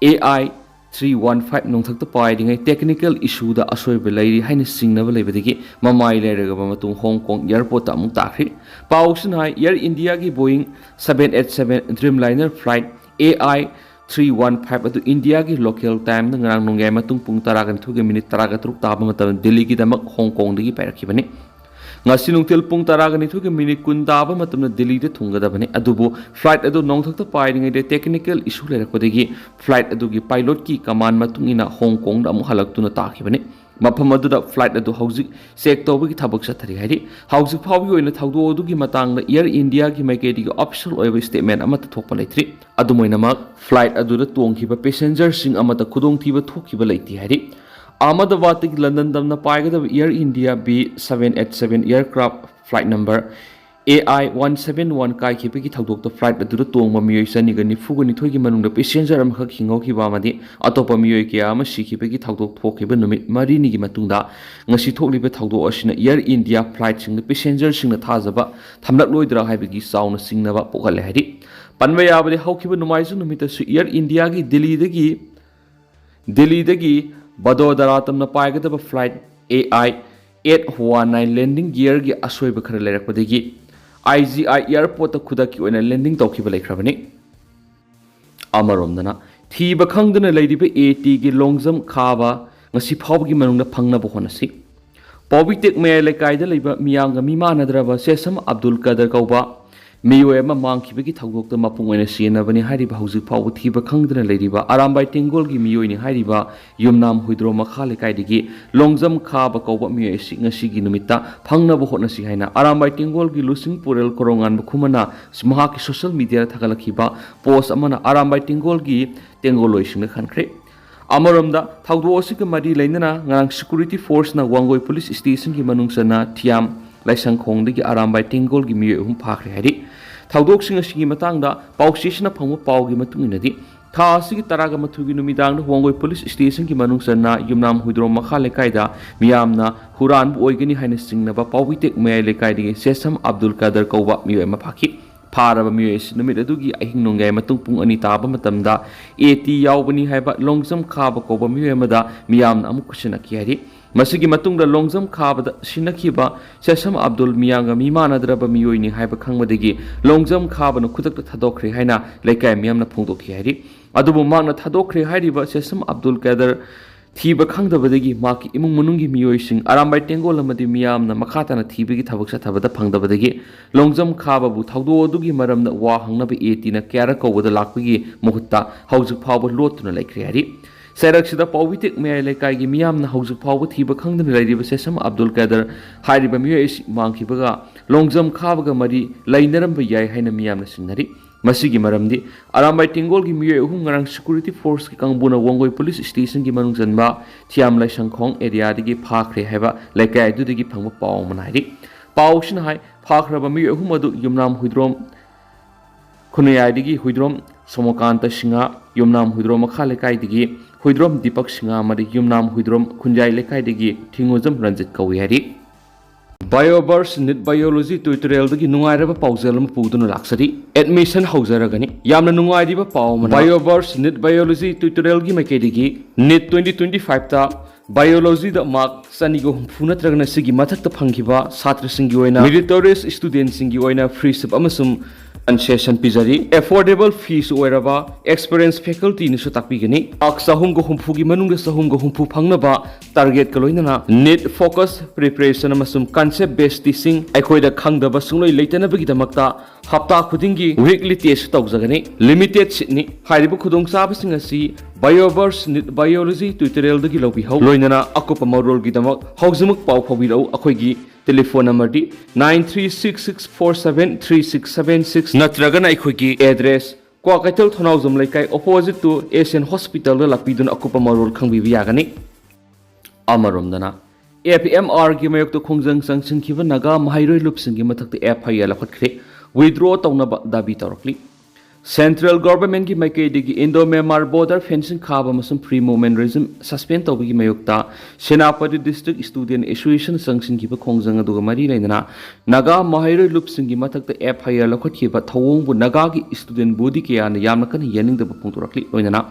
A I three one five ꯅꯣꯡꯊꯛꯇ ꯄꯥꯏꯔꯤꯉꯩ technical issueꯗ ꯑꯁꯣꯏꯕ ꯂꯩꯔꯤ ꯍꯥꯏꯅ ꯆꯤꯡꯅꯕ ꯂꯩꯕꯗꯒꯤ ꯃꯃꯥꯏ ꯂꯩꯔꯒꯕ ꯃꯇꯨꯡ ꯍꯣꯡ ꯀꯣꯡ airportꯇ ꯑꯃꯨꯛ ꯇꯥꯈ꯭ꯔꯤ꯫ ꯄꯥꯎꯁꯤꯅ ꯍꯥꯏ, Air Indiaꯒꯤ Boeing seven eight seven Dreamliner flight A I three one five ꯑꯗꯨ ꯏꯟꯗꯤꯌꯥꯒꯤ local timeꯗ ꯉꯔꯥꯡ ꯅꯣꯡꯌꯥꯏ ꯃꯇꯨꯡ ꯄꯨꯡ ꯇꯔꯥꯒ ꯅꯤꯊꯣꯏꯒ ꯃꯤꯅꯤꯠ ꯇꯔꯥꯒ ꯇꯔꯨꯛ ꯇꯥꯕ ꯃꯇꯝꯗ ꯗꯤꯜꯂꯤꯒꯤꯗꯃꯛ ꯍꯣꯡ ꯀꯣꯡꯗꯒꯤ ꯄꯥꯏꯔꯛꯈꯤꯕꯅꯤ꯫ ꯉꯁꯤ ꯅꯨꯡꯊꯤꯜ ꯄꯨꯡ ꯇꯔꯥꯒ ꯅꯤꯊꯣꯏꯒ ꯃꯤꯅꯤꯠ ꯀꯨꯟ ꯇꯥꯕ ꯃꯇꯝꯗ ꯗꯤꯜꯂꯤꯗ ꯊꯨꯡꯒꯗꯕꯅꯤ꯫ ꯑꯗꯨꯕꯨ flight ꯑꯗꯨ ꯅꯣꯡꯊꯛꯇ ꯄꯥꯏꯔꯤꯉꯩꯗ technical issue ꯂꯩꯔꯛꯄꯗꯒꯤ flight ꯑꯗꯨꯒꯤ pilotꯀꯤ command ꯃꯇꯨꯡ ꯏꯟꯅ ꯍꯣꯡ ꯀꯣꯡꯗ ꯑꯃꯨꯛ ꯍꯜꯂꯛꯇꯨꯅ ꯇꯥꯈꯤꯕꯅꯤ꯫ ꯃꯐꯝ ꯑꯗꯨꯗ flight ꯑꯗꯨ ꯍꯧꯖꯤꯛ check ꯇꯧꯕꯒꯤ ꯊꯕꯛ ꯆꯠꯊꯔꯤ ꯍꯥꯏꯔꯤ꯫ ꯍꯧꯖꯤꯛ ꯐꯥꯎꯕꯒꯤ ꯑꯣꯏꯅ ꯊꯧꯗꯣꯛ ꯑꯗꯨꯒꯤ ꯃꯇꯥꯡꯗ Air Indiaꯒꯤ ꯃꯥꯏꯀꯩꯗꯒꯤ official ꯑꯣꯏꯕ statement ꯑꯃꯠꯇ ꯊꯣꯛꯄ ꯂꯩꯇ꯭ꯔꯤ꯫ ꯑꯗꯨꯝ ꯑꯣꯏꯅꯃꯛ, flight ꯑꯗꯨꯗ ꯇꯣꯡꯈꯤꯕ passengerꯁꯤꯡ ꯑꯃꯠꯇ ꯈꯨꯗꯣꯡꯊꯤꯕ ꯊꯣꯛꯈꯤꯕ ꯂꯩꯇꯦ ꯍꯥꯏꯔꯤ꯫ ꯑꯍꯃꯗꯕꯥꯗꯇꯒꯤ ꯂꯟꯗꯟ ꯇꯝꯅ ꯄꯥꯏꯒꯗꯕ Air India B seven eight seven aircraft flight number A I one seven one ꯀꯥꯏꯈꯤꯕꯒꯤ ꯊꯧꯗꯣꯛꯇ flight ꯑꯗꯨꯗ ꯇꯣꯡꯕ ꯃꯤꯑꯣꯏ ꯆꯅꯤꯒ ꯅꯤꯐꯨꯒ ꯅꯤꯊꯣꯏꯒꯤ ꯃꯅꯨꯡꯗ passenger ꯑꯃꯈꯛ ꯍꯤꯡꯍꯧꯈꯤꯕ ꯑꯃꯗꯤ ꯑꯇꯣꯞꯄ ꯃꯤꯑꯣꯏ ꯀꯌꯥ ꯑꯃ ꯁꯤꯈꯤꯕꯒꯤ ꯊꯧꯗꯣꯛ ꯊꯣꯛꯈꯤꯕ ꯅꯨꯃꯤꯠ ꯃꯔꯤꯅꯤꯒꯤ ꯃꯇꯨꯡꯗ ꯉꯁꯤ ꯊꯣꯛꯂꯤꯕ ꯊꯧꯗꯣꯛ ꯑꯁꯤꯅ Air India flightꯁꯤꯡꯗ passengerꯁꯤꯡꯅ ꯊꯥꯖꯕ ꯊꯝꯂꯛꯂꯣꯏꯗ꯭ꯔꯥ ꯍꯥꯏꯕꯒꯤ ꯆꯥꯎꯅ ꯆꯤꯡꯅꯕ ꯄꯣꯛꯍꯜꯂꯦ ꯍꯥꯏꯔꯤ꯫ ꯄꯟꯕ ꯌꯥꯕꯗꯤ, ꯍꯧꯈꯤꯕ ꯅꯣꯡꯃꯥꯏꯖꯤꯡ ꯅꯨꯃꯤꯠꯇꯁꯨ Air Indiaꯒꯤ ꯗꯤꯜꯂꯤꯗꯒꯤ ꯗꯤꯜꯂꯤꯗꯒꯤ ꯕꯗꯣꯗꯔꯥ ꯇꯝꯅ ꯄꯥꯏꯒꯗꯕ flight A I eight one nine landing gearꯒꯤ ꯑꯁꯣꯏꯕ ꯈꯔ ꯂꯩꯔꯛꯄꯗꯒꯤ I G I airportꯇ ꯈꯨꯗꯛꯀꯤ ꯑꯣꯏꯅ landing ꯇꯧꯈꯤꯕ ꯂꯩꯈ꯭ꯔꯕꯅꯤ꯫ ꯑꯃꯔꯣꯝꯗꯅ, ꯊꯤꯕ ꯈꯪꯗꯅ ꯂꯩꯔꯤꯕ ATꯒꯤ long jump ꯈꯥꯕ ꯉꯁꯤ ꯐꯥꯎꯕꯒꯤ ꯃꯅꯨꯡꯗ ꯐꯪꯅꯕ ꯍꯣꯠꯅꯁꯤ꯫ ꯄꯥꯎꯕꯤ ꯇꯦꯛ ꯃꯌꯥꯏ ꯂꯩꯀꯥꯏꯗ ꯂꯩꯕ ꯃꯤꯌꯥꯝꯒ ꯃꯤꯃꯥꯟꯅꯗ꯭ꯔꯕ ꯁꯦꯁꯝ ꯑꯕꯗꯨꯜ ꯀꯗꯔ ꯀꯧꯕ ꯃꯤꯑꯣꯏ ꯑꯃ ꯃꯥꯡꯈꯤꯕꯒꯤ ꯊꯧꯗꯣꯛꯇ ꯃꯄꯨꯡ ꯑꯣꯏꯅ ꯆꯦꯟꯅꯕꯅꯤ ꯍꯥꯏꯔꯤꯕ ꯍꯧꯖꯤꯛ ꯐꯥꯎꯕ ꯊꯤꯕ ꯈꯪꯗꯅ ꯂꯩꯔꯤꯕ ꯑꯔꯥꯝꯕꯥꯏ ꯇꯦꯡꯒꯣꯜꯒꯤ ꯃꯤꯑꯣꯏꯅꯤ ꯍꯥꯏꯔꯤꯕ ꯌꯨꯝꯅꯥꯝ ꯍꯨꯏꯗ꯭ꯔꯣꯝ ꯃꯈꯥ ꯂꯩꯀꯥꯏꯗꯒꯤ ꯂꯣꯡꯖꯝ ꯈꯥꯕ ꯀꯧꯕ ꯃꯤꯑꯣꯏ ꯑꯁꯤ ꯉꯁꯤꯒꯤ ꯅꯨꯃꯤꯠꯇ ꯐꯪꯅꯕ ꯍꯣꯠꯅꯁꯤ ꯍꯥꯏꯅ ꯑꯔꯥꯝꯕꯥꯏ ꯇꯦꯡꯒꯣꯜꯒꯤ ꯂꯨꯆꯤꯡ ꯄꯨꯔꯦꯜ ꯀꯣꯔꯧꯉꯥꯟꯕ ꯈꯨꯃꯟꯅ ꯃꯍꯥꯛꯀꯤ ꯁꯣꯁꯤꯌꯦꯜ ꯃꯤꯗꯤꯌꯥꯗ ꯊꯥꯒꯠꯂꯛꯈꯤꯕ ꯄꯣꯁ ꯑꯃꯅ ꯑꯔꯥꯝꯕꯥꯏ ꯇꯦꯡꯒꯣꯜꯒꯤ ꯇꯦꯡꯒꯣꯜꯂꯣꯏꯁꯤꯡꯗ ꯈꯟꯈ꯭ꯔꯦ꯫ ꯑꯃꯔꯣꯝꯗ ꯊꯧꯗꯣꯛ ꯑꯁꯤꯒ ꯃꯔꯤ ꯂꯩꯅꯅ ꯉꯔꯥꯡ ꯁꯦꯀ꯭ꯌꯨꯔꯤꯇꯤ ꯐꯣꯔꯁꯅ ꯋꯥꯡꯒꯣꯏ ꯄꯨꯂꯤꯁ ꯁ꯭ꯇꯦꯁꯟꯒꯤ ꯃꯅꯨꯡ ꯆꯟꯅ ꯊꯤꯌꯥꯝ ꯂꯥꯏꯁꯪꯈꯣꯡꯗꯒꯤ ꯑꯔꯥꯝꯕꯥꯏ ꯇꯦꯡꯒꯣꯜꯒꯤ ꯃꯤꯑꯣꯏ ꯑꯍꯨꯝ ꯐꯥꯈ꯭ꯔꯦ ꯍꯥꯏꯔꯤ꯫ ꯊꯧꯗꯣꯛꯁꯤꯡ ꯑꯁꯤꯒꯤ ꯃꯇꯥꯡꯗ ꯄꯥꯎꯆꯦꯁꯤꯅ ꯐꯪꯕ ꯄꯥꯎꯒꯤ ꯃꯇꯨꯡ ꯏꯟꯅꯗꯤ, ꯊꯥ ꯑꯁꯤꯒꯤ ꯇꯔꯥꯒ ꯃꯥꯊꯣꯏꯒꯤ ꯅꯨꯃꯤꯗꯥꯡꯗ ꯋꯥꯡꯒꯣꯏ ꯄꯨꯂꯤꯁ ꯁ꯭ꯇꯦꯁꯟꯒꯤ ꯃꯅꯨꯡ ꯆꯟꯅ ꯌꯨꯝꯅꯥꯝ ꯍꯨꯏꯗ꯭ꯔꯣꯝ ꯃꯈꯥ ꯂꯩꯀꯥꯏꯗ ꯃꯤꯌꯥꯝꯅ ꯍꯨꯔꯥꯟꯕ ꯑꯣꯏꯒꯅꯤ ꯍꯥꯏꯅ ꯆꯤꯡꯅꯕ ꯄꯥꯎꯕꯤꯇꯦꯛ ꯃꯌꯥꯏ ꯂꯩꯀꯥꯏꯗꯒꯤ ꯁꯦꯁꯝ ꯑꯕꯗꯨꯜ ꯀꯥꯗꯔ ꯀꯧꯕ ꯃꯤꯑꯣꯏ ꯑꯃ ꯐꯥꯈꯤ꯫ ꯐꯥꯔꯕ ꯃꯤꯑꯣꯏ ꯑꯁꯤ ꯅꯨꯃꯤꯠ ꯑꯗꯨꯒꯤ ꯑꯍꯤꯡ ꯅꯣꯡꯌꯥꯏ ꯃꯇꯨꯡ ꯄꯨꯡ ꯑꯅꯤ ꯇꯥꯕ ꯃꯇꯝꯗ ꯑꯦ ꯇꯤ ꯌꯥꯎꯕꯅꯤ ꯍꯥꯏꯕ ꯂꯣꯡꯖꯝ ꯈꯥꯕ ꯀꯧꯕ ꯃꯤꯑꯣꯏ ꯑꯃꯗ ꯃꯤꯌꯥꯝꯅ ꯑꯃꯨꯛ ꯈꯨꯠꯁꯤꯟꯅꯈꯤ ꯍꯥꯏꯔꯤ꯫ ꯃꯁꯤꯒꯤ ꯃꯇꯨꯡꯗ ꯂꯣꯡꯖꯝ ꯈꯥꯕꯗ ꯁꯤꯟꯅꯈꯤꯕ ꯁꯦꯁꯝ ꯑꯕꯗꯨꯜ ꯃꯤꯌꯥꯝꯒ ꯃꯤ ꯃꯥꯟꯅꯗ꯭ꯔꯕ ꯃꯤꯑꯣꯏꯅꯤ ꯍꯥꯏꯕ ꯈꯪꯕꯗꯒꯤ ꯂꯣꯡꯖꯝ ꯈꯥꯕꯅ ꯈꯨꯗꯛꯇ ꯊꯥꯗꯣꯛꯈ꯭ꯔꯦ ꯍꯥꯏꯅ ꯂꯩꯀꯥꯏ ꯃꯤꯌꯥꯝꯅ ꯐꯣꯡꯗꯣꯛꯈꯤ ꯍꯥꯏꯔꯤ꯫ ꯑꯗꯨꯕꯨ ꯃꯍꯥꯛꯅ ꯊꯥꯗꯣꯛꯈ꯭ꯔꯦ ꯍꯥꯏꯔꯤꯕ ꯁꯦꯁꯝ ꯑꯕꯗꯨꯜ ꯀꯥꯗꯔ ꯊꯤꯕ ꯈꯪꯗꯕꯗꯒꯤ ꯃꯍꯥꯛꯀꯤ ꯏꯃꯨꯡ ꯃꯅꯨꯡꯒꯤ ꯃꯤꯑꯣꯏꯁꯤꯡ, ꯑꯔꯥꯝꯕꯥꯏ ꯇꯦꯡꯒꯣꯜ ꯑꯃꯗꯤ ꯃꯤꯌꯥꯝꯅ ꯃꯈꯥ ꯇꯥꯅ ꯊꯤꯕꯒꯤ ꯊꯕꯛ ꯆꯠꯊꯕꯗ ꯐꯪꯗꯕꯗꯒꯤ ꯂꯣꯡꯖꯝ ꯈꯥꯕꯕꯨ ꯊꯧꯗꯣꯛ ꯑꯗꯨꯒꯤ ꯃꯔꯝꯗ ꯋꯥ ꯍꯪꯅꯕ ꯑꯦ ꯇꯤꯅ ꯀꯌꯥꯔꯛ ꯀꯧꯕꯗ ꯂꯥꯛꯄꯒꯤ ꯃꯍꯨꯠꯇ ꯍꯧꯖꯤꯛ ꯐꯥꯎꯕ ꯂꯣꯠꯇꯨꯅ ꯂꯩꯈ꯭ꯔꯦ ꯍꯥꯏꯔꯤ꯫ ꯆꯩꯔꯛꯁꯤꯗ ꯄꯥꯎꯕꯤꯇꯦꯛ ꯃꯌꯥꯏ ꯂꯩꯀꯥꯏꯒꯤ ꯃꯤꯌꯥꯝꯅ ꯍꯧꯖꯤꯛ ꯐꯥꯎꯕ ꯊꯤꯕ ꯈꯪꯗꯅ ꯂꯩꯔꯤꯕ ꯁꯦꯁꯝ ꯑꯕꯗꯨꯜ ꯀꯥꯗꯔ ꯍꯥꯏꯔꯤꯕ ꯃꯤꯑꯣꯏ ꯑꯁꯤ ꯃꯥꯡꯈꯤꯕꯒ ꯂꯣꯡꯖꯝ ꯈꯥꯕꯒ ꯃꯔꯤ ꯂꯩꯅꯔꯝꯕ ꯌꯥꯏ ꯍꯥꯏꯅ ꯃꯤꯌꯥꯝꯅ ꯆꯤꯡꯅꯔꯤ꯫ ꯃꯁꯤꯒꯤ ꯃꯔꯝꯗꯤ ꯑꯔꯥꯝꯕꯥꯏ ꯇꯦꯡꯒꯣꯜꯒꯤ ꯃꯤꯑꯣꯏ ꯑꯍꯨꯝ ꯉꯔꯥꯡ ꯁꯦꯀ꯭ꯌꯨꯔꯤꯇꯤ ꯐꯣꯔꯁꯀꯤ ꯀꯥꯡꯕꯨꯅ ꯋꯥꯡꯒꯣꯏ ꯄꯨꯂꯤꯁ ꯁ꯭ꯇꯦꯁꯟꯒꯤ ꯃꯅꯨꯡ ꯆꯟꯕ ꯊꯤꯌꯥꯝ ꯂꯥꯏꯁꯪꯈꯣꯡ ꯑꯦꯔꯤꯌꯥꯗꯒꯤ ꯐꯥꯈ꯭ꯔꯦ ꯍꯥꯏꯕ ꯂꯩꯀꯥꯏ ꯑꯗꯨꯗꯒꯤ ꯐꯪꯕ ꯄꯥꯎ ꯑꯃꯅ ꯍꯥꯏꯔꯤ꯫ ꯄꯥꯎꯁꯤꯅ ꯍꯥꯏ, ꯐꯥꯈ꯭ꯔꯕ ꯃꯤꯑꯣꯏ ꯑꯍꯨꯝ ꯑꯗꯨ ꯌꯨꯝꯅꯥꯝ ꯍꯨꯏꯗ꯭ꯔꯣꯝ ꯈꯨꯟꯅꯌꯥꯏꯗꯒꯤ ꯍꯨꯏꯗ꯭ꯔꯣꯝ ꯁꯣꯃꯣꯀꯥꯟꯇ ꯁꯤꯡꯍ, ꯌꯨꯝꯅꯥꯝ ꯍꯨꯏꯗ꯭ꯔꯣꯝ ꯃꯈꯥ ꯂꯩꯀꯥꯏꯗꯒꯤ ꯍꯨꯏꯗ꯭ꯔꯣꯝ ꯗꯤꯄꯛ ꯁꯤꯡꯍ ꯑꯃꯗꯤ ꯌꯨꯝꯅꯥꯝ ꯍꯨꯏꯗ꯭ꯔꯣꯝ ꯈꯨꯟꯌꯥꯏ ꯂꯩꯀꯥꯏꯗꯒꯤ ꯊꯤꯡꯉꯨꯖꯝ ꯔꯟꯖꯤꯠ ꯀꯧꯏ ꯍꯥꯏꯔꯤ꯫ ꯕꯥꯏꯑꯣꯕꯔꯁ ꯅꯤꯠ ꯕꯥꯏꯑꯣꯂꯣꯖꯤ ꯇ꯭ꯌꯨꯇꯣꯔꯤꯌꯦꯜꯗꯒꯤ ꯅꯨꯡꯉꯥꯏꯔꯕ ꯄꯥꯎꯖꯦꯜ ꯑꯃ ꯄꯨꯗꯨꯅ ꯂꯥꯛꯆꯔꯤ꯫ ꯑꯦꯗꯃꯤꯁꯟ ꯍꯧꯖꯔꯒꯅꯤ꯫ ꯌꯥꯝꯅ ꯅꯨꯡꯉꯥꯏꯔꯤꯕ ꯄꯥꯎ ꯑꯃꯅ, ꯕꯥꯏꯑꯣꯕꯔꯁ ꯅꯤꯠ ꯕꯥꯏꯑꯣꯂꯣꯖꯤ ꯇ꯭ꯌꯨꯇꯣꯔꯤꯌꯦꯜꯒꯤ ꯃꯥꯏꯀꯩꯗꯒꯤ ꯅꯤꯠ ꯇ꯭ꯋꯦꯟꯇꯤ ꯇ꯭ꯋꯦꯟꯇꯤ ꯐꯥꯏꯚꯇ ꯕꯥꯏꯑꯣꯂꯣꯖꯤꯗ ꯃꯥꯔꯛ ꯆꯅꯤꯒ ꯍꯨꯝꯐꯨ ꯅꯠꯇ꯭ꯔꯒꯅ ꯁꯤꯒꯤ ꯃꯊꯛꯇ ꯐꯪꯈꯤꯕ ꯁꯥꯇ꯭ꯔꯁꯤꯡꯒꯤ ꯑꯣꯏꯅ, ꯃꯦꯔꯤꯇꯣꯔꯤꯌꯁ ꯁ꯭ꯇꯨꯗꯦꯟꯠꯁꯤꯡꯒꯤ ꯑꯣꯏꯅ ꯐ꯭ꯔꯤ ꯁꯤꯞ ꯑꯃꯁꯨꯡ concession ꯄꯤꯖꯔꯤ꯫ Affordable fees ꯑꯣꯏꯔꯕ experience faculty ꯅꯁꯨ ꯇꯥꯛꯄꯤꯒꯅꯤ꯫ Mark ꯆꯍꯨꯝꯒ ꯍꯨꯝꯐꯨꯒꯤ ꯃꯅꯨꯡꯗ ꯆꯍꯨꯝꯒ ꯍꯨꯝꯐꯨ ꯐꯪꯅꯕ target ꯀ ꯂꯣꯏꯅꯅ NEET focus preparation ꯑꯃꯁꯨꯡ concept based teaching, ꯑꯩꯈꯣꯏꯗ ꯈꯪꯗꯕ ꯁꯨꯡꯂꯩ ꯂꯩꯇꯅꯕꯒꯤꯗꯃꯛꯇ ꯍꯞꯇꯥ ꯈꯨꯗꯤꯡꯒꯤ weekly test ꯇꯧꯖꯒꯅꯤ꯫ Limited seat ꯅꯤ꯫ ꯍꯥꯏꯔꯤꯕ ꯈꯨꯗꯣꯡꯆꯥꯕꯁꯤꯡ ꯑꯁꯤ BioVerse NEET Biology tutorial ꯗꯒꯤ ꯂꯧꯕꯤꯍꯧ꯫ ꯂꯣꯏꯅꯅ ꯑꯀꯨꯞꯄ ꯃꯔꯣꯜꯒꯤꯗꯃꯛ ꯍꯧꯖꯤꯛꯃꯛ ꯄꯥꯎ ꯐꯥꯎꯕꯤꯔꯛꯎ꯫ ꯑꯩꯈꯣꯏꯒꯤ telephone number ꯗꯤ nine three six six four seven three six seven six ꯅꯠꯇ꯭ꯔꯒꯅ ꯑꯩꯈꯣꯏꯒꯤ address ꯀ꯭ꯋꯥꯀꯩꯊꯦꯜ ꯊꯣꯅꯥꯎꯖꯝ ꯂꯩꯀꯥꯏ opposite to Asian Hospital ꯗ ꯂꯥꯛꯄꯤꯗꯨꯅ ꯑꯀꯨꯞꯄ ꯃꯔꯣꯜ ꯈꯪꯕꯤꯕ ꯌꯥꯒꯅꯤ꯫ ꯑꯃꯔꯣꯝꯗꯅ, FMR ꯒꯤ ꯃꯥꯌꯣꯛꯇ ꯈꯣꯡꯖꯪ ꯆꯪꯁꯤꯟꯈꯤꯕ ꯅꯥꯒꯥ ꯃꯍꯩꯔꯣꯏ ꯂꯨꯞꯁꯤꯡꯒꯤ ꯃꯊꯛꯇ FIR ꯂꯧꯈꯠꯈ꯭ꯔꯦ꯫ Withdraw ꯇꯧꯅꯕ ꯗꯥꯕꯤ ꯇꯧꯔꯛꯂꯤ꯫ Central Government ꯀꯤ ꯃꯥꯏꯀꯩꯗꯒꯤ Indo Myanmar border fencing ꯈꯥꯕ ꯑꯃꯁꯨꯡ Free Movement Regime suspend ꯇꯧꯕꯒꯤ ꯃꯥꯌꯣꯛꯇ ꯁꯦꯅꯥꯄꯇꯤ District Student Association ꯆꯪꯁꯤꯟꯈꯤꯕ ꯈꯣꯡꯖꯪ ꯑꯗꯨꯒ ꯃꯔꯤ ꯂꯩꯅꯅ ꯅꯥꯒꯥ ꯃꯍꯩꯔꯣꯏ ꯂꯨꯞꯁꯤꯡꯒꯤ ꯃꯊꯛꯇ FIR ꯂꯧꯈꯠꯈꯤꯕ ꯊꯧꯑꯣꯡꯕꯨ ꯅꯥꯒꯥꯒꯤ student body ꯀꯌꯥꯅ ꯌꯥꯝꯅ ꯀꯟꯅ ꯌꯥꯅꯤꯡꯗꯕ ꯐꯣꯡꯗꯣꯔꯛꯂꯤ꯫ ꯂꯣꯏꯅꯅ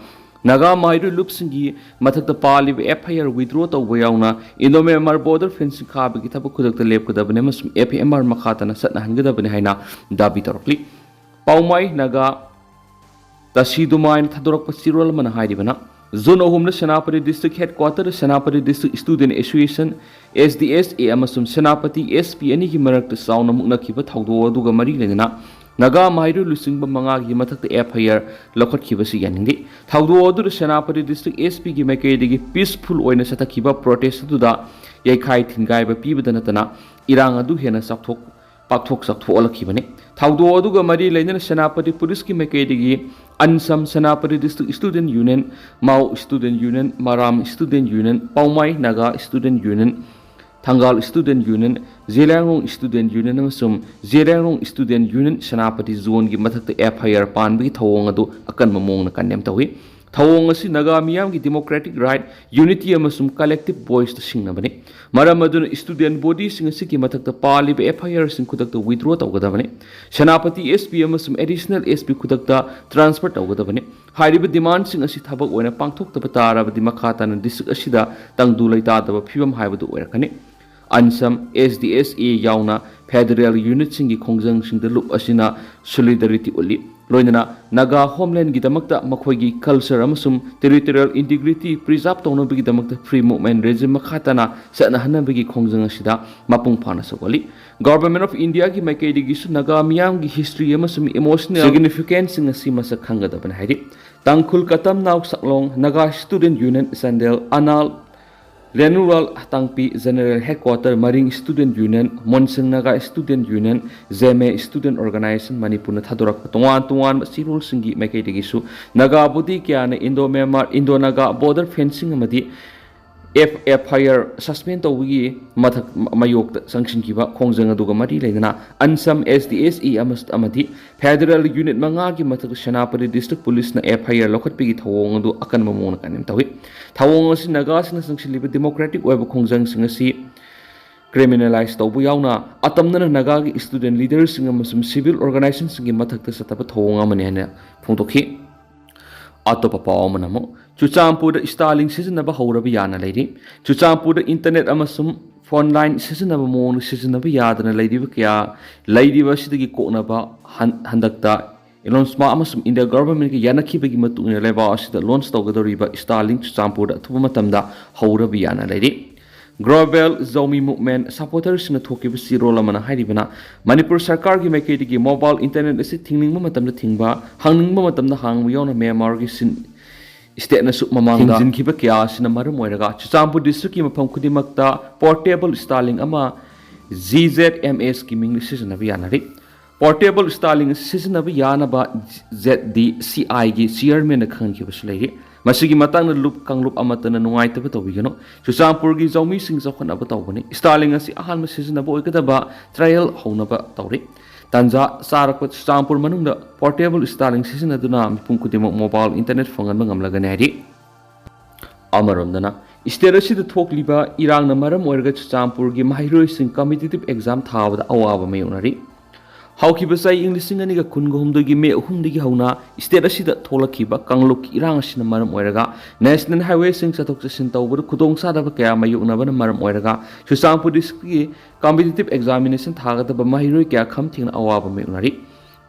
ꯅꯥꯒꯥ ꯃꯍꯩꯔꯣꯏ ꯂꯨꯞꯁꯤꯡꯒꯤ ꯃꯊꯛꯇ ꯄꯥꯜꯂꯤꯕ FIR withdraw ꯇꯧꯕ ꯌꯥꯎꯅ Indo Myanmar border fencing ꯈꯥꯕꯒꯤ ꯊꯕꯛ ꯈꯨꯗꯛꯇ ꯂꯦꯞꯀꯗꯕꯅꯤ ꯑꯃꯁꯨꯡ FMR ꯃꯈꯥ ꯇꯥꯅ ꯆꯠꯅꯍꯟꯒꯗꯕꯅꯤ ꯍꯥꯏꯅ ꯗꯥꯕꯤ ꯇꯧꯔꯛꯂꯤ꯫ ꯄꯥꯎꯃꯥꯏ ꯅꯥꯒꯥ ꯇꯁꯤꯗꯨꯃꯥꯏꯅ ꯊꯥꯗꯣꯔꯛꯄ ꯆꯦꯔꯣꯜ ꯑꯃꯅ ꯍꯥꯏꯔꯤꯕꯅ, ꯖꯨꯟ ꯑꯍꯨꯝꯗ ꯁꯦꯅꯥꯄꯇꯤ District Headquarter ꯗ Senapati District Student Association, SDSA, ꯑꯃꯁꯨꯡ ꯁꯦꯅꯥꯄꯇꯤ SP ꯑꯅꯤꯒꯤ ꯃꯔꯛꯇ ꯆꯥꯎꯅ ꯃꯨꯛꯅꯈꯤꯕ ꯊꯧꯗꯣꯛ ꯑꯗꯨꯒ ꯃꯔꯤ ꯂꯩꯅꯅ ꯅꯥꯒꯥ ꯃꯍꯩꯔꯣꯏ ꯂꯨꯆꯤꯡꯕ ꯃꯉꯥꯒꯤ ꯃꯊꯛꯇ FIR ꯂꯧꯈꯠꯈꯤꯕꯁꯤ ꯌꯥꯅꯤꯡꯗꯦ꯫ ꯊꯧꯗꯣꯛ ꯑꯗꯨꯗ ꯁꯦꯅꯥꯄꯇꯤ District SP ꯒꯤ ꯃꯥꯏꯀꯩꯗꯒꯤ peaceful ꯑꯣꯏꯅ ꯆꯠꯊꯈꯤꯕ protest ꯑꯗꯨꯗ ꯌꯩꯈꯥꯏ ꯊꯤꯟꯒꯥꯏꯕ ꯄꯤꯕꯗ ꯅꯠꯇꯅ ꯏꯔꯥꯡ ꯑꯗꯨ ꯍꯦꯟꯅ ꯆꯥꯎꯊꯣꯛ ꯄꯥꯛꯊꯣꯛ ꯆꯥꯎꯊꯣꯛꯍꯜꯂꯛꯈꯤꯕꯅꯤ꯫ ꯊꯧꯗꯣꯛ ꯑꯗꯨꯒ ꯃꯔꯤ ꯂꯩꯅꯅ ꯁꯦꯅꯥꯄꯇꯤ ꯄꯨꯂꯤꯁꯀꯤ ꯃꯥꯏꯀꯩꯗꯒꯤ ꯑꯟꯁꯝ, ꯁꯦꯅꯥꯄꯇꯤ District Student Union, ꯃꯥꯎ Student Union, ꯃꯔꯥꯝ Student Union, ꯄꯥꯎꯃꯥꯏ Naga Student Union, ꯊꯪꯒꯥꯜ Student Union, Zeliangrong Student Union ꯑꯃꯁꯨꯡ Zeliangrong Student Union Senapati zone ꯒꯤ ꯃꯊꯛꯇ FIR ꯄꯥꯟꯕꯒꯤ ꯊꯧꯑꯣꯡ ꯑꯗꯨ ꯑꯀꯟꯕ ꯃꯑꯣꯡꯗ condemn ꯇꯧꯏ꯫ ꯊꯧꯑꯣꯡ ꯑꯁꯤ ꯅꯥꯒꯥ ꯃꯤꯌꯥꯝꯒꯤ democratic right, unity ꯑꯃꯁꯨꯡ collective voice ꯇ ꯁꯤꯡꯅꯕꯅꯤ꯫ ꯃꯔꯝ ꯑꯗꯨꯅ student body ꯁꯤꯡ ꯑꯁꯤꯒꯤ ꯃꯊꯛꯇ ꯄꯥꯜꯂꯤꯕ FIR ꯁꯤꯡ ꯈꯨꯗꯛꯇ withdraw ꯇꯧꯒꯗꯕꯅꯤ꯫ ꯁꯦꯅꯥꯄꯇꯤ SP ꯑꯃꯁꯨꯡ Additional SP ꯈꯨꯗꯛꯇ transfer ꯇꯧꯒꯗꯕꯅꯤ꯫ ꯍꯥꯏꯔꯤꯕ demand ꯁꯤꯡ ꯑꯁꯤ ꯊꯕꯛ ꯑꯣꯏꯅ ꯄꯥꯡꯊꯣꯛꯇꯕ ꯇꯥꯔꯕꯗꯤ ꯃꯈꯥ ꯇꯥꯅ district ꯑꯁꯤꯗ ꯇꯪꯗꯨ ꯂꯩꯇꯥꯗꯕ ꯐꯤꯕꯝ ꯍꯥꯏꯕꯗꯨ ꯑꯣꯏꯔꯛꯀꯅꯤ꯫ ꯑꯟꯁꯝ, ꯑꯦꯁ ꯗꯤ ꯑꯦꯁ ꯑꯦ ꯌꯥꯎꯅ ꯐꯦꯗꯔꯦꯜ ꯌꯨꯅꯤꯠꯁꯤꯡꯒꯤ ꯈꯣꯡꯖꯪꯁꯤꯡꯗ ꯂꯨꯞ ꯑꯁꯤꯅ ꯁꯣꯂꯤꯗꯥꯔꯤꯇꯤ ꯎꯠꯂꯤ꯫ ꯂꯣꯏꯅꯅ ꯅꯥꯒꯥ ꯍꯣꯝꯂꯦꯟꯒꯤꯗꯃꯛꯇ ꯃꯈꯣꯏꯒꯤ ꯀꯜꯆꯔ ꯑꯃꯁꯨꯡ ꯇꯦꯔꯤꯇꯣꯔꯤꯌꯦꯜ ꯏꯟꯇꯤꯒ꯭ꯔꯤꯇꯤ ꯄ꯭ꯔꯤꯖꯥꯔꯚ ꯇꯧꯅꯕꯒꯤꯗꯃꯛꯇ ꯐ꯭ꯔꯤ ꯃꯨꯚꯃꯦꯟ ꯔꯦꯖꯤꯝ ꯃꯈꯥ ꯇꯥꯅ ꯆꯠꯅꯍꯟꯅꯕꯒꯤ ꯈꯣꯡꯖꯪ ꯑꯁꯤꯗ ꯃꯄꯨꯡ ꯐꯥꯅ ꯁꯧꯒꯠꯂꯤ꯫ ꯒꯚꯔꯟꯃꯦꯟꯠ ꯑꯣꯐ ꯏꯟꯗꯤꯌꯥꯒꯤ ꯃꯥꯏꯀꯩꯗꯒꯤꯁꯨ ꯅꯥꯒꯥ ꯃꯤꯌꯥꯝꯒꯤ ꯍꯤꯁꯇ꯭ꯔꯤ ꯑꯃꯁꯨꯡ ꯏꯃꯣꯁꯅꯦꯜ ꯁꯤꯒꯅꯤꯐꯤꯀꯦꯟꯁꯁꯤꯡ ꯑꯁꯤ ꯃꯁꯛ ꯈꯪꯒꯗꯕꯅꯤ ꯍꯥꯏꯔꯤ꯫ Tangkhul Katamnao Saklong, Naga student union Chandel, Anal, ꯂꯦꯅꯨꯔꯥꯜ ꯇꯥꯡꯄꯤ general headquarter, Maring student union, Monsang Naga student union, Zeme student organisation ꯃꯅꯤꯄꯨꯔꯅ ꯊꯥꯗꯣꯔꯛꯄ ꯇꯣꯉꯥꯟ ꯇꯣꯉꯥꯟꯕ ꯆꯦꯔꯣꯜꯁꯤꯡꯒꯤ ꯃꯥꯏꯀꯩꯗꯒꯤꯁꯨ ꯅꯥꯒꯥ ꯕꯣꯗꯤ ꯀꯌꯥꯅ Indo Myanmar, Indo Naga border fencing ꯑꯃꯗꯤ ꯑꯦꯐ ꯑꯥꯏ ꯑꯥꯔ ꯁꯁꯄꯦꯟ ꯇꯧꯕꯒꯤ ꯃꯊꯛ ꯃꯥꯌꯣꯛꯇ ꯆꯪꯁꯤꯟꯈꯤꯕ ꯈꯣꯡꯖꯪ ꯑꯗꯨꯒ ꯃꯔꯤ ꯂꯩꯅꯅ ꯑꯟꯁꯝ, ꯑꯦꯁ ꯗꯤ ꯑꯦꯁ ꯏ ꯑꯃꯗꯤ ꯐꯦꯗꯔꯦꯜ ꯌꯨꯅꯤꯠ ꯃꯉꯥꯒꯤ ꯃꯊꯛꯇ ꯁꯦꯅꯥꯄꯇꯤ ꯗꯤꯁꯇ꯭ꯔꯤꯛ ꯄꯨꯂꯤꯁꯅ ꯑꯦꯐ ꯑꯥꯏ ꯑꯥꯔ ꯂꯧꯈꯠꯄꯒꯤ ꯊꯧꯑꯣꯡ ꯑꯗꯨ ꯑꯀꯟꯕ ꯃꯑꯣꯡꯗ ꯀꯟꯗꯦꯝ ꯇꯧꯏ꯫ ꯊꯧꯑꯣꯡ ꯑꯁꯤ ꯅꯥꯒꯥꯁꯤꯡꯅ ꯆꯪꯁꯤꯜꯂꯤꯕ ꯗꯦꯃꯣꯀ꯭ꯔꯦꯇꯤꯛ ꯑꯣꯏꯕ ꯈꯣꯡꯖꯪꯁꯤꯡ ꯑꯁꯤ ꯀ꯭ꯔꯤꯃꯤꯅꯦꯂꯥꯏꯖ ꯇꯧꯕ ꯌꯥꯎꯅ ꯑꯇꯝꯅꯅ ꯅꯥꯒꯥꯒꯤ ꯁ꯭ꯇꯨꯗꯦꯟꯠ ꯂꯤꯗꯔꯁꯤꯡ ꯑꯃꯁꯨꯡ ꯁꯤꯚꯤꯜ ꯑꯣꯔꯒꯅꯥꯏꯖꯦꯁꯟꯁꯤꯡꯒꯤ ꯃꯊꯛꯇ ꯆꯠꯊꯕ ꯊꯧꯑꯣꯡ ꯑꯃꯅꯤ ꯍꯥꯏꯅ ꯐꯣꯡꯗꯣꯛꯈꯤ꯫ ꯑꯇꯣꯞꯄ ꯄꯥꯎ ꯑꯃꯅ ꯑꯃꯨꯛ ꯆꯨꯔꯆꯥꯟꯄꯨꯔꯗ ꯁ꯭ꯇꯥꯔꯂꯤꯡ ꯁꯤꯖꯤꯟꯅꯕ ꯍꯧꯔꯕ ꯌꯥꯅ ꯂꯩꯔꯤ꯫ ꯆꯨꯔꯆꯥꯟꯄꯨꯔꯗ ꯏꯟꯇꯔꯅꯦꯠ ꯑꯃꯁꯨꯡ ꯐꯣꯟ ꯂꯥꯏꯟ ꯁꯤꯖꯤꯟꯅꯕ ꯃꯑꯣꯡꯗ ꯁꯤꯖꯤꯟꯅꯕ ꯌꯥꯗꯅ ꯂꯩꯔꯤꯕ ꯀꯌꯥ ꯂꯩꯔꯤꯕ ꯑꯁꯤꯗꯒꯤ ꯀꯣꯛꯅꯕ ꯍꯟ-, ꯍꯟꯗꯛꯇ ꯏꯂꯣꯟ ꯃꯁꯛ ꯑꯃꯁꯨꯡ ꯏꯟꯗꯤꯌꯥ ꯒꯚꯔꯟꯃꯦꯟꯠꯀ ꯌꯥꯅꯈꯤꯕꯒꯤ ꯃꯇꯨꯡ ꯏꯟꯅ ꯂꯩꯕꯥꯛ ꯑꯁꯤꯗ ꯂꯣꯟꯆ ꯇꯧꯒꯗꯧꯔꯤꯕ ꯁ꯭ꯇꯥꯔꯂꯤꯡ ꯆꯨꯔꯆꯥꯟꯄꯨꯔꯗ ꯑꯊꯨꯕ ꯃꯇꯝꯗ ꯍꯧꯔꯕ ꯌꯥꯅ ꯂꯩꯔꯤ꯫ ꯒ꯭ꯂꯣꯕꯦꯜ ꯖꯧꯃꯤ ꯃꯨꯚꯃꯦꯟꯠ ꯁꯄꯣꯔꯇꯔꯁꯤꯡꯅ ꯊꯣꯛꯈꯤꯕ ꯆꯦꯔꯣꯜ ꯑꯃꯅ ꯍꯥꯏꯔꯤꯕꯅ ꯃꯅꯤꯄꯨꯔ ꯁꯔꯀꯥꯔꯒꯤ ꯃꯥꯏꯀꯩꯗꯒꯤ ꯃꯣꯕꯥꯏꯜ ꯏꯟꯇꯔꯅꯦꯠ ꯑꯁꯤ ꯊꯤꯡꯅꯤꯡꯕ ꯃꯇꯝꯗ ꯊꯤꯡꯕ, ꯍꯥꯡꯅꯤꯡꯕ ꯃꯇꯝꯗ ꯍꯥꯡꯕ ꯌꯥꯎꯅ ꯃ꯭ꯌꯥꯟꯃꯥꯔꯒꯤ ꯁꯤꯟ-, ꯁ꯭ꯇꯦꯠꯅꯁꯨ ꯃꯃꯥꯡꯗ ꯊꯤꯡꯖꯤꯟꯈꯤꯕ ꯀꯌꯥ ꯑꯁꯤꯅ ꯃꯔꯝ ꯑꯣꯏꯔꯒ ꯆꯨꯔꯆꯥꯟꯄꯨꯔ ꯗꯤꯁꯇ꯭ꯔꯤꯛꯀꯤ ꯃꯐꯝ ꯈꯨꯗꯤꯡꯃꯛꯇ ꯄꯣꯔꯇꯦꯕꯜ ꯁ꯭ꯇꯥꯔꯂꯤꯡ ꯑꯃ ꯖꯤ ꯖꯦꯗ ꯑꯦꯝ ꯑꯦꯁꯀꯤ ꯃꯤꯡꯗ ꯁꯤꯖꯤꯟꯅꯕ ꯌꯥꯅꯔꯤ꯫ ꯄꯣꯔꯇꯦꯕꯜ ꯁ꯭ꯇꯥꯔꯂꯤꯡ ꯑꯁꯤ ꯁꯤꯖꯤꯟꯅꯕ ꯌꯥꯅꯕ ꯖꯦꯗ ꯗꯤ ꯁꯤ ꯑꯥꯏꯒꯤ ꯆꯤꯌꯔꯃꯦꯟꯅ ꯈꯪꯍꯟꯈꯤꯕꯁꯨ ꯂꯩꯔꯤ꯫ ꯃꯁꯤꯒꯤ ꯃꯇꯥꯡꯗ ꯂꯨꯞ ꯀꯥꯡꯂꯨꯞ ꯑꯃꯠꯇꯅ ꯅꯨꯡꯉꯥꯏꯇꯕ ꯇꯧꯕꯤꯒꯅꯨ꯫ ꯆꯨꯔꯆꯥꯟꯄꯨꯔꯒꯤ ꯖꯧꯃꯤꯁꯤꯡ ꯆꯥꯎꯈꯠꯅꯕ ꯇꯧꯕꯅꯤ꯫ ꯁ꯭ꯇꯥꯔꯂꯤꯡ ꯑꯁꯤ ꯑꯍꯥꯟꯕ ꯁꯤꯖꯤꯟꯅꯕ ꯑꯣꯏꯒꯗꯕ ꯇ꯭ꯔꯥꯌꯦꯜ ꯍꯧꯅꯕ ꯇꯧꯔꯤ꯫ ꯇꯥꯟꯖꯥ ꯆꯥꯔꯛꯄ ꯆꯨꯔꯆꯥꯟꯄꯨꯔ ꯃꯅꯨꯡꯗ ꯄꯣꯔꯇꯦꯕꯜ ꯁ꯭ꯇꯥꯔꯂꯤꯡ ꯁꯤꯖꯤꯟꯅꯗꯨꯅ ꯃꯤꯄꯨꯝ ꯈꯨꯗꯤꯡꯃꯛ ꯃꯣꯕꯥꯏꯜ ꯏꯟꯇꯔꯅꯦꯠ ꯐꯪꯍꯟꯕ ꯉꯝꯂꯒꯅꯤ ꯍꯥꯏꯔꯤ꯫ ꯑꯃꯔꯣꯝꯗꯅ, ꯁ꯭ꯇꯦꯠ ꯑꯁꯤꯗ ꯊꯣꯛꯂꯤꯕ ꯏꯔꯥꯡꯅ ꯃꯔꯝ ꯑꯣꯏꯔꯒ ꯆꯨꯔꯆꯥꯟꯄꯨꯔꯒꯤ ꯃꯍꯩꯔꯣꯏꯁꯤꯡ ꯀꯝꯄꯤꯇꯤꯇꯤꯚ ꯑꯦꯛꯖꯥꯝ ꯊꯥꯕꯗ ꯑꯋꯥꯕ ꯃꯥꯌꯣꯛꯅꯔꯤ꯫ ꯍꯧꯈꯤꯕ ꯆꯍꯤ ꯏꯪ ꯂꯤꯁꯤꯡ ꯑꯅꯤꯒ ꯀꯨꯟꯒ ꯍꯨꯝꯗꯣꯏꯒꯤ ꯃꯦ ꯑꯍꯨꯝꯗꯒꯤ ꯍꯧꯅ ꯁ꯭ꯇꯦꯠ ꯑꯁꯤꯗ ꯊꯣꯛꯂꯛꯈꯤꯕ ꯀꯥꯡꯂꯨꯞꯀꯤ ꯏꯔꯥꯡ ꯑꯁꯤꯅ ꯃꯔꯝ ꯑꯣꯏꯔꯒ ꯅꯦꯁꯅꯦꯜ ꯍꯥꯏꯋꯦꯁꯤꯡ ꯆꯠꯊꯣꯛ ꯆꯠꯁꯤꯟ ꯇꯧꯕꯗ ꯈꯨꯗꯣꯡꯆꯥꯗꯕ ꯀꯌꯥ ꯃꯥꯌꯣꯛꯅꯕꯅ ꯃꯔꯝ ꯑꯣꯏꯔꯒ ꯆꯨꯔꯆꯥꯟꯄꯨꯔ ꯗꯤꯁꯇ꯭ꯔꯤꯛꯀꯤ ꯀꯝꯄꯤꯇꯤꯇꯤꯚ ꯑꯦꯛꯖꯥꯃꯤꯅꯦꯁꯟ ꯊꯥꯒꯗꯕ ꯃꯍꯩꯔꯣꯏ ꯀꯌꯥ ꯈꯝ ꯊꯦꯡꯅ ꯑꯋꯥꯕ ꯃꯥꯌꯣꯛꯅꯔꯤ꯫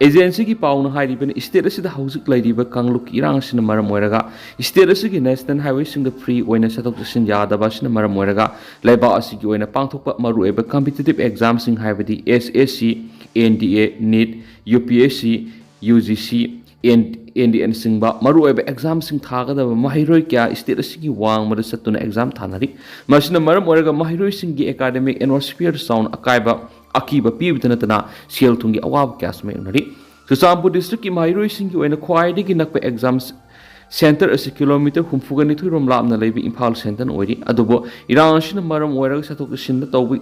ꯑꯦꯖꯦꯟꯁꯤꯒꯤ ꯄꯥꯎꯅ ꯍꯥꯏꯔꯤꯕꯅ ꯁ꯭ꯇꯦꯠ ꯑꯁꯤꯗ ꯍꯧꯖꯤꯛ ꯂꯩꯔꯤꯕ ꯀꯥꯡꯂꯨꯞꯀꯤ ꯏꯔꯥꯡ ꯑꯁꯤꯅ ꯃꯔꯝ ꯑꯣꯏꯔꯒ ꯁ꯭ꯇꯦꯠ ꯑꯁꯤꯒꯤ ꯅꯦꯁꯅꯦꯜ ꯍꯥꯏꯋꯦꯁꯤꯡꯗ ꯐ꯭ꯔꯤ ꯑꯣꯏꯅ ꯆꯠꯊꯣꯛ ꯆꯠꯁꯤꯟ ꯌꯥꯗꯕ ꯑꯁꯤꯅ ꯃꯔꯝ ꯑꯣꯏꯔꯒ ꯂꯩꯕꯥꯛ ꯑꯁꯤꯒꯤ ꯑꯣꯏꯅ ꯄꯥꯡꯊꯣꯛꯄ ꯃꯔꯨꯑꯣꯏꯕ ꯀꯝꯄꯤꯇꯤꯇꯤꯚ ꯑꯦꯛꯖꯥꯝꯁꯤꯡ ꯍꯥꯏꯕꯗꯤ S S C, N D A, NEET, U P S C, U G C, N D ꯑꯦꯅꯆꯤꯡꯕ ꯃꯔꯨꯑꯣꯏꯕ ꯑꯦꯛꯖꯥꯝꯁꯤꯡ ꯊꯥꯒꯗꯕ ꯃꯍꯩꯔꯣꯏ ꯀꯌꯥ ꯁ꯭ꯇꯦꯠ ꯑꯁꯤꯒꯤ ꯋꯥꯡꯃꯗ ꯆꯠꯇꯨꯅ ꯑꯦꯛꯖꯥꯝ ꯊꯥꯅꯔꯤ꯫ ꯃꯁꯤꯅ ꯃꯔꯝ ꯑꯣꯏꯔꯒ ꯃꯍꯩꯔꯣꯏꯁꯤꯡꯒꯤ ꯑꯦꯀꯥꯗꯃꯤꯛ ꯑꯦꯠꯃꯣꯁꯐꯤꯌꯔꯗ ꯆꯥꯎꯅ ꯑꯀꯥꯏꯕ, ꯑꯀꯤꯕ ꯄꯤꯕꯇ ꯅꯠꯇꯅ ꯁꯦꯜ ꯊꯨꯝꯒꯤ ꯑꯋꯥꯕ ꯀꯌꯥꯁꯨ ꯃꯥꯌꯣꯛꯅꯔꯤ꯫ ꯆꯨꯔꯆꯥꯟꯄꯨꯔ ꯗꯤꯁꯇ꯭ꯔꯤꯛꯀꯤ ꯃꯍꯩꯔꯣꯏꯁꯤꯡꯒꯤ ꯑꯣꯏꯅ ꯈ꯭ꯋꯥꯏꯗꯒꯤ ꯅꯛꯄ ꯑꯦꯛꯖꯥꯝ ꯁꯦꯟꯇꯔ ꯑꯁꯤ ꯀꯤꯂꯣꯃꯤꯇꯔ ꯍꯨꯝꯐꯨꯒ ꯅꯤꯊꯣꯏ ꯔꯣꯝ ꯂꯥꯞꯅ ꯂꯩꯕ ꯏꯝꯐꯥꯜ ꯁꯦꯟꯇꯔꯅ ꯑꯣꯏꯔꯤ꯫ ꯑꯗꯨꯕꯨ ꯏꯔꯥꯡ ꯑꯁꯤꯅ ꯃꯔꯝ ꯑꯣꯏꯔꯒ ꯆꯠꯊꯣꯛ ꯆꯠꯁꯤꯟꯗ ꯇꯧꯕ,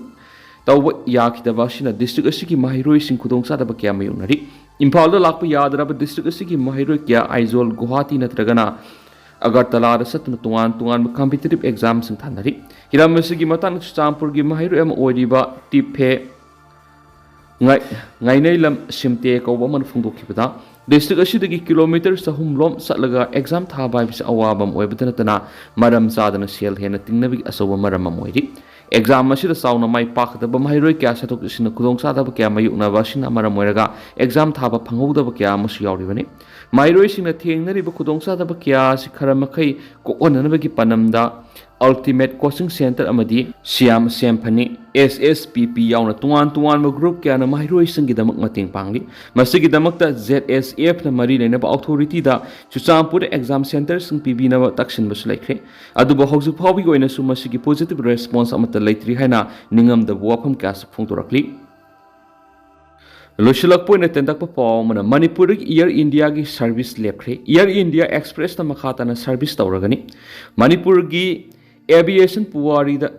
ꯇꯧꯕ ꯌꯥꯈꯤꯗꯕ ꯑꯁꯤꯅ ꯗꯤꯁꯇ꯭ꯔꯤꯛ ꯑꯁꯤꯒꯤ ꯃꯍꯩꯔꯣꯏꯁꯤꯡ ꯈꯨꯗꯣꯡꯆꯥꯗꯕ ꯀꯌꯥ ꯃꯥꯌꯣꯛꯅꯔꯤ꯫ ꯏꯝꯐꯥꯜꯗ ꯂꯥꯛꯄ ꯌꯥꯗ꯭ꯔꯕ ꯗꯤꯁꯇ꯭ꯔꯤꯛ ꯑꯁꯤꯒꯤ ꯃꯍꯩꯔꯣꯏ ꯀꯌꯥ ꯑꯥꯏꯖꯣꯜ, ꯒꯨꯋꯥꯍꯥꯇꯤ ꯅꯠꯇ꯭ꯔꯒꯅ ꯑꯒꯔꯇꯂꯥꯗ ꯆꯠꯇꯨꯅ ꯇꯣꯉꯥꯟ ꯇꯣꯉꯥꯟꯕ ꯀꯝꯄꯤꯇꯤꯇꯤꯚ ꯑꯦꯛꯖꯥꯝꯁꯤꯡ ꯊꯥꯅꯔꯤ꯫ ꯍꯤꯔꯝ ꯑꯁꯤꯒꯤ ꯃꯇꯥꯡꯗ ꯆꯨꯔꯆꯥꯟꯄꯨꯔꯒꯤ ꯃꯍꯩꯔꯣꯏ ꯑꯃ ꯑꯣꯏꯔꯤꯕ ꯇꯤꯞꯐꯦ ꯉꯥꯏ-, ꯉꯥꯏꯅꯩꯂꯝ ꯁꯤꯝꯇꯦ ꯀꯧꯕ ꯑꯃꯅ ꯐꯣꯡꯗꯣꯛꯈꯤꯕꯗ, ꯗꯤꯁꯇ꯭ꯔꯤꯛ ꯑꯁꯤꯗꯒꯤ ꯀꯤꯂꯣꯃꯤꯇꯔ ꯆꯍꯨꯝ ꯂꯣꯝ ꯆꯠꯂꯒ ꯑꯦꯛꯖꯥꯝ ꯊꯥꯕ ꯍꯥꯏꯕꯁꯤ ꯑꯋꯥꯕ ꯑꯃ ꯑꯣꯏꯕꯇ ꯅꯠꯇꯅ ꯃꯔꯝ ꯆꯥꯗꯅ ꯁꯦꯜ ꯍꯦꯟꯅ ꯇꯤꯡꯅꯕꯒꯤ ꯑꯆꯧꯕ ꯃꯔꯝ ꯑꯃ ꯑꯣꯏꯔꯤ꯫ ꯑꯦꯛꯖꯥꯝ ꯑꯁꯤꯗ ꯆꯥꯎꯅ ꯃꯥꯏ ꯄꯥꯛꯀꯗꯕ ꯃꯍꯩꯔꯣꯏ ꯀꯌꯥ ꯆꯠꯊꯣꯛ ꯆꯠꯁꯤꯟꯅ ꯈꯨꯗꯣꯡꯆꯥꯗꯕ ꯀꯌꯥ ꯃꯥꯌꯣꯛꯅꯕ ꯑꯁꯤꯅ ꯃꯔꯝ ꯑꯣꯏꯔꯒ ꯑꯦꯛꯖꯥꯝ ꯊꯥꯕ ꯐꯪꯍꯧꯗꯕ ꯀꯌꯥ ꯑꯃꯁꯨ ꯌꯥꯎꯔꯤꯕꯅꯤ꯫ ꯃꯍꯩꯔꯣꯏꯁꯤꯡꯅ ꯊꯦꯡꯅꯔꯤꯕ ꯈꯨꯗꯣꯡꯆꯥꯗꯕ ꯀꯌꯥ ꯑꯁꯤ ꯈꯔ ꯃꯈꯩ ꯀꯣꯛꯍꯟꯅꯅꯕꯒꯤ ꯄꯥꯟꯗꯝꯗ Ultimate Coaching Center ꯑꯃꯗꯤ ꯁꯤꯌꯥꯝ ꯁꯦꯝꯐꯅꯤ, ꯑꯦꯁ ꯑꯦꯁ ꯄꯤ ꯄꯤ ꯌꯥꯎꯅ ꯇꯣꯉꯥꯟ ꯇꯣꯉꯥꯟꯕ ꯒ꯭ꯔꯨꯞ ꯀꯌꯥꯅ ꯃꯍꯩꯔꯣꯏꯁꯤꯡꯒꯤꯗꯃꯛ ꯃꯇꯦꯡ ꯄꯥꯡꯂꯤ꯫ ꯃꯁꯤꯒꯤꯗꯃꯛꯇ ꯖꯦꯗ ꯑꯦꯁ ꯑꯦꯐꯅ ꯃꯔꯤ ꯂꯩꯅꯕ ꯑꯣꯊꯣꯔꯤꯇꯤꯗ ꯆꯨꯔꯆꯥꯟꯄꯨꯔꯗ ꯑꯦꯛꯖꯥꯝ ꯁꯦꯟꯇꯔꯁꯤꯡ ꯄꯤꯕꯤꯅꯕ ꯇꯛꯁꯤꯟꯕꯁꯨ ꯂꯩꯈ꯭ꯔꯦ꯫ ꯑꯗꯨꯕꯨ ꯍꯧꯖꯤꯛ ꯐꯥꯎꯕꯒꯤ ꯑꯣꯏꯅꯁꯨ ꯃꯁꯤꯒꯤ ꯄꯣꯖꯤꯇꯤꯚ ꯔꯦꯁꯄꯣꯟꯁ ꯑꯃꯠꯇ ꯂꯩꯇ꯭ꯔꯤ ꯍꯥꯏꯅ ꯅꯤꯡꯉꯝꯗꯕ ꯋꯥꯐꯝ ꯀꯌꯥꯁꯨ ꯐꯣꯡꯗꯣꯔꯛꯂꯤ꯫ ꯂꯣꯏꯁꯤꯜꯂꯛꯄ ꯑꯣꯏꯅ ꯇꯦꯟꯇꯛꯄ ꯄꯥꯎ ꯑꯃꯅ, ꯃꯅꯤꯄꯨꯔꯗꯒꯤ ꯏꯌꯔ ꯏꯟꯗꯤꯌꯥꯒꯤ ꯁꯔꯚꯤꯁ ꯂꯦꯞꯈ꯭ꯔꯦ꯫ ꯏꯌꯔ ꯏꯟꯗꯤꯌꯥ ꯑꯦꯛꯁꯄ꯭ꯔꯦꯁꯅ ꯃꯈꯥ ꯇꯥꯅ ꯁꯔꯚꯤꯁ ꯇꯧꯔꯒꯅꯤ꯫ ꯃꯅꯤꯄꯨꯔꯒꯤ ꯑꯦꯚꯤꯌꯦꯁꯟ ꯄꯨꯋꯥꯔꯤꯗ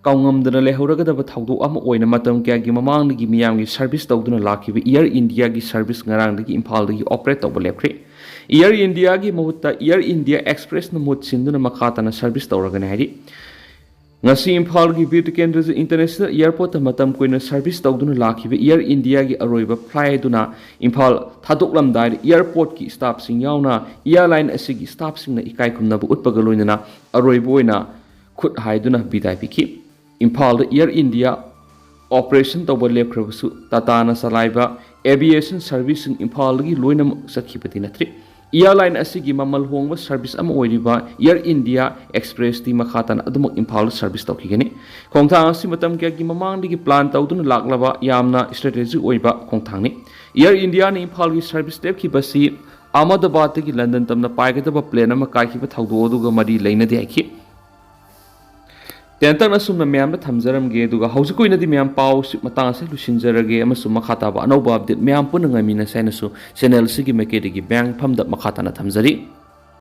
ꯀꯥꯎꯉꯝꯗꯅ ꯂꯩꯍꯧꯔꯒꯗꯕ ꯊꯧꯗꯣꯛ ꯑꯃ ꯑꯣꯏꯅ ꯃꯇꯝ ꯀꯌꯥꯒꯤ ꯃꯃꯥꯡꯗꯒꯤ ꯃꯤꯌꯥꯝꯒꯤ ꯁꯔꯚꯤꯁ ꯇꯧꯗꯨꯅ ꯂꯥꯛꯈꯤꯕ ꯏꯌꯔ ꯏꯟꯗꯤꯌꯥꯒꯤ ꯁꯔꯚꯤꯁ ꯉꯔꯥꯡꯗꯒꯤ ꯏꯝꯐꯥꯜꯗꯒꯤ ꯑꯣꯄꯔꯦꯠ ꯇꯧꯕ ꯂꯦꯞꯈ꯭ꯔꯦ꯫ ꯏꯌꯔ ꯏꯟꯗꯤꯌꯥꯒꯤ ꯃꯍꯨꯠꯇ ꯏꯌꯔ ꯏꯟꯗꯤꯌꯥ ꯑꯦꯛꯁꯄ꯭ꯔꯦꯁꯅ ꯃꯍꯨꯠ ꯁꯤꯟꯗꯨꯅ ꯃꯈꯥ ꯇꯥꯅ ꯁꯔꯚꯤꯁ ꯇꯧꯔꯒꯅꯤ ꯍꯥꯏꯔꯤ꯫ ꯉꯁꯤ ꯏꯝꯐꯥꯜꯒꯤ ꯕꯤꯔ ꯇꯤꯀꯦꯟꯗ꯭ꯔꯖꯤꯠ ꯏꯟꯇꯔꯅꯦꯁꯅꯦꯜ ꯑꯦꯌꯔꯄꯣꯔꯠꯇ ꯃꯇꯝ ꯀꯨꯏꯅ ꯁꯔꯚꯤꯁ ꯇꯧꯗꯨꯅ ꯂꯥꯛꯈꯤꯕ ꯑꯦꯌꯔ ꯏꯟꯗꯤꯌꯥꯒꯤ ꯑꯔꯣꯏꯕ ꯐ꯭ꯂꯥꯏꯠ ꯑꯗꯨꯅ ꯏꯝꯐꯥꯜ ꯊꯥꯗꯣꯛꯂꯝꯗꯥꯏꯗ ꯑꯦꯌꯔꯄꯣꯔꯠꯀꯤ ꯁ꯭ꯇꯥꯐꯁꯤꯡ ꯌꯥꯎꯅ ꯑꯦꯌꯔꯂꯥꯏꯟ ꯑꯁꯤꯒꯤ ꯁ꯭ꯇꯥꯐꯁꯤꯡꯅ ꯏꯀꯥꯏ ꯈꯨꯝꯅꯕ ꯎꯠꯄꯒ ꯂꯣꯏꯅꯅ ꯑꯔꯣꯏꯕ ꯑꯣꯏꯅ ꯈꯨꯠ ꯍꯥꯏꯗꯨꯅ ꯕꯤꯗꯥꯏ ꯄꯤꯈꯤ꯫ ꯏꯝꯐꯥꯜꯗ ꯑꯦꯌꯔ ꯏꯟꯗꯤꯌꯥ ꯑꯣꯄꯔꯦꯁꯟ ꯇꯧꯕ ꯂꯦꯞꯈ꯭ꯔꯕꯁꯨ ꯇꯥꯇꯥꯅ ꯆꯂꯥꯏꯕ ꯑꯦꯚꯤꯌꯦꯁꯟ ꯁꯔꯚꯤꯁꯁꯤꯡ ꯏꯝꯐꯥꯜꯗꯒꯤ ꯂꯣꯏꯅꯃꯛ ꯆꯠꯈꯤꯕꯗꯤ ꯅꯠꯇ꯭ꯔꯤ꯫ ꯑꯦꯌꯔꯂꯥꯏꯟ ꯑꯁꯤꯒꯤ ꯃꯃꯜ ꯍꯣꯡꯕ ꯁꯔꯚꯤꯁ ꯑꯃ ꯑꯣꯏꯔꯤꯕ ꯑꯦꯌꯔ ꯏꯟꯗꯤꯌꯥ ꯑꯦꯛꯁꯄ꯭ꯔꯦꯁꯇꯤ ꯃꯈꯥ ꯇꯥꯅ ꯑꯗꯨꯃꯛ ꯏꯝꯐꯥꯜꯗ ꯁꯔꯚꯤꯁ ꯇꯧꯈꯤꯒꯅꯤ꯫ ꯈꯣꯡꯊꯥꯡ ꯑꯁꯤ ꯃꯇꯝ ꯀꯌꯥꯒꯤ ꯃꯃꯥꯡꯗꯒꯤ ꯄ꯭ꯂꯥꯟ ꯇꯧꯗꯨꯅ ꯂꯥꯛꯂꯕ ꯌꯥꯝꯅ ꯁ꯭ꯇ꯭ꯔꯦꯇꯦꯖꯤꯛ ꯑꯣꯏꯕ ꯈꯣꯡꯊꯥꯡꯅꯤ꯫ ꯑꯦꯌꯔ ꯏꯟꯗꯤꯌꯥꯅ ꯏꯝꯐꯥꯜꯒꯤ ꯁꯔꯚꯤꯁ ꯂꯦꯞꯈꯤꯕꯁꯤ ꯑꯍꯃꯗꯕꯥꯗꯇꯒꯤ ꯂꯟꯗꯟ ꯇꯝꯅ ꯄꯥꯏꯒꯗꯕ ꯄ꯭ꯂꯦꯟ ꯑꯃ ꯀꯥꯏꯈꯤꯕ ꯊꯧꯗꯣꯛ ꯑꯗꯨꯒ ꯃꯔꯤ ꯂꯩꯅꯗꯦ ꯍꯥꯏꯈꯤ꯫ ꯇꯦꯟꯇꯛꯅ ꯑꯁꯨꯝꯅ ꯃꯌꯥꯝꯗ ꯊꯝꯖꯔꯝꯒꯦ, ꯑꯗꯨꯒ ꯍꯧꯖꯤꯛꯀꯤ ꯑꯣꯏꯅꯗꯤ ꯃꯌꯥꯝ ꯄꯥꯎꯁꯤ ꯃꯇꯥꯡ ꯑꯁꯤꯗ ꯂꯣꯏꯁꯤꯟꯖꯔꯒꯦ, ꯑꯃꯁꯨꯡ ꯃꯈꯥ ꯇꯥꯕ ꯑꯅꯧꯕ ꯑꯞꯗꯦꯠ ꯃꯌꯥꯝ ꯄꯨꯟꯅ ꯉꯥꯏꯃꯤꯟꯅꯁꯦ ꯍꯥꯏꯅꯁꯨ ꯆꯦꯅꯦꯜ ꯑꯁꯤꯒꯤ ꯃꯥꯏꯀꯩꯗꯒꯤ ꯃꯌꯥꯝ ꯐꯝꯗ ꯃꯈꯥ ꯇꯥꯅ ꯊꯝꯖꯔꯤ꯫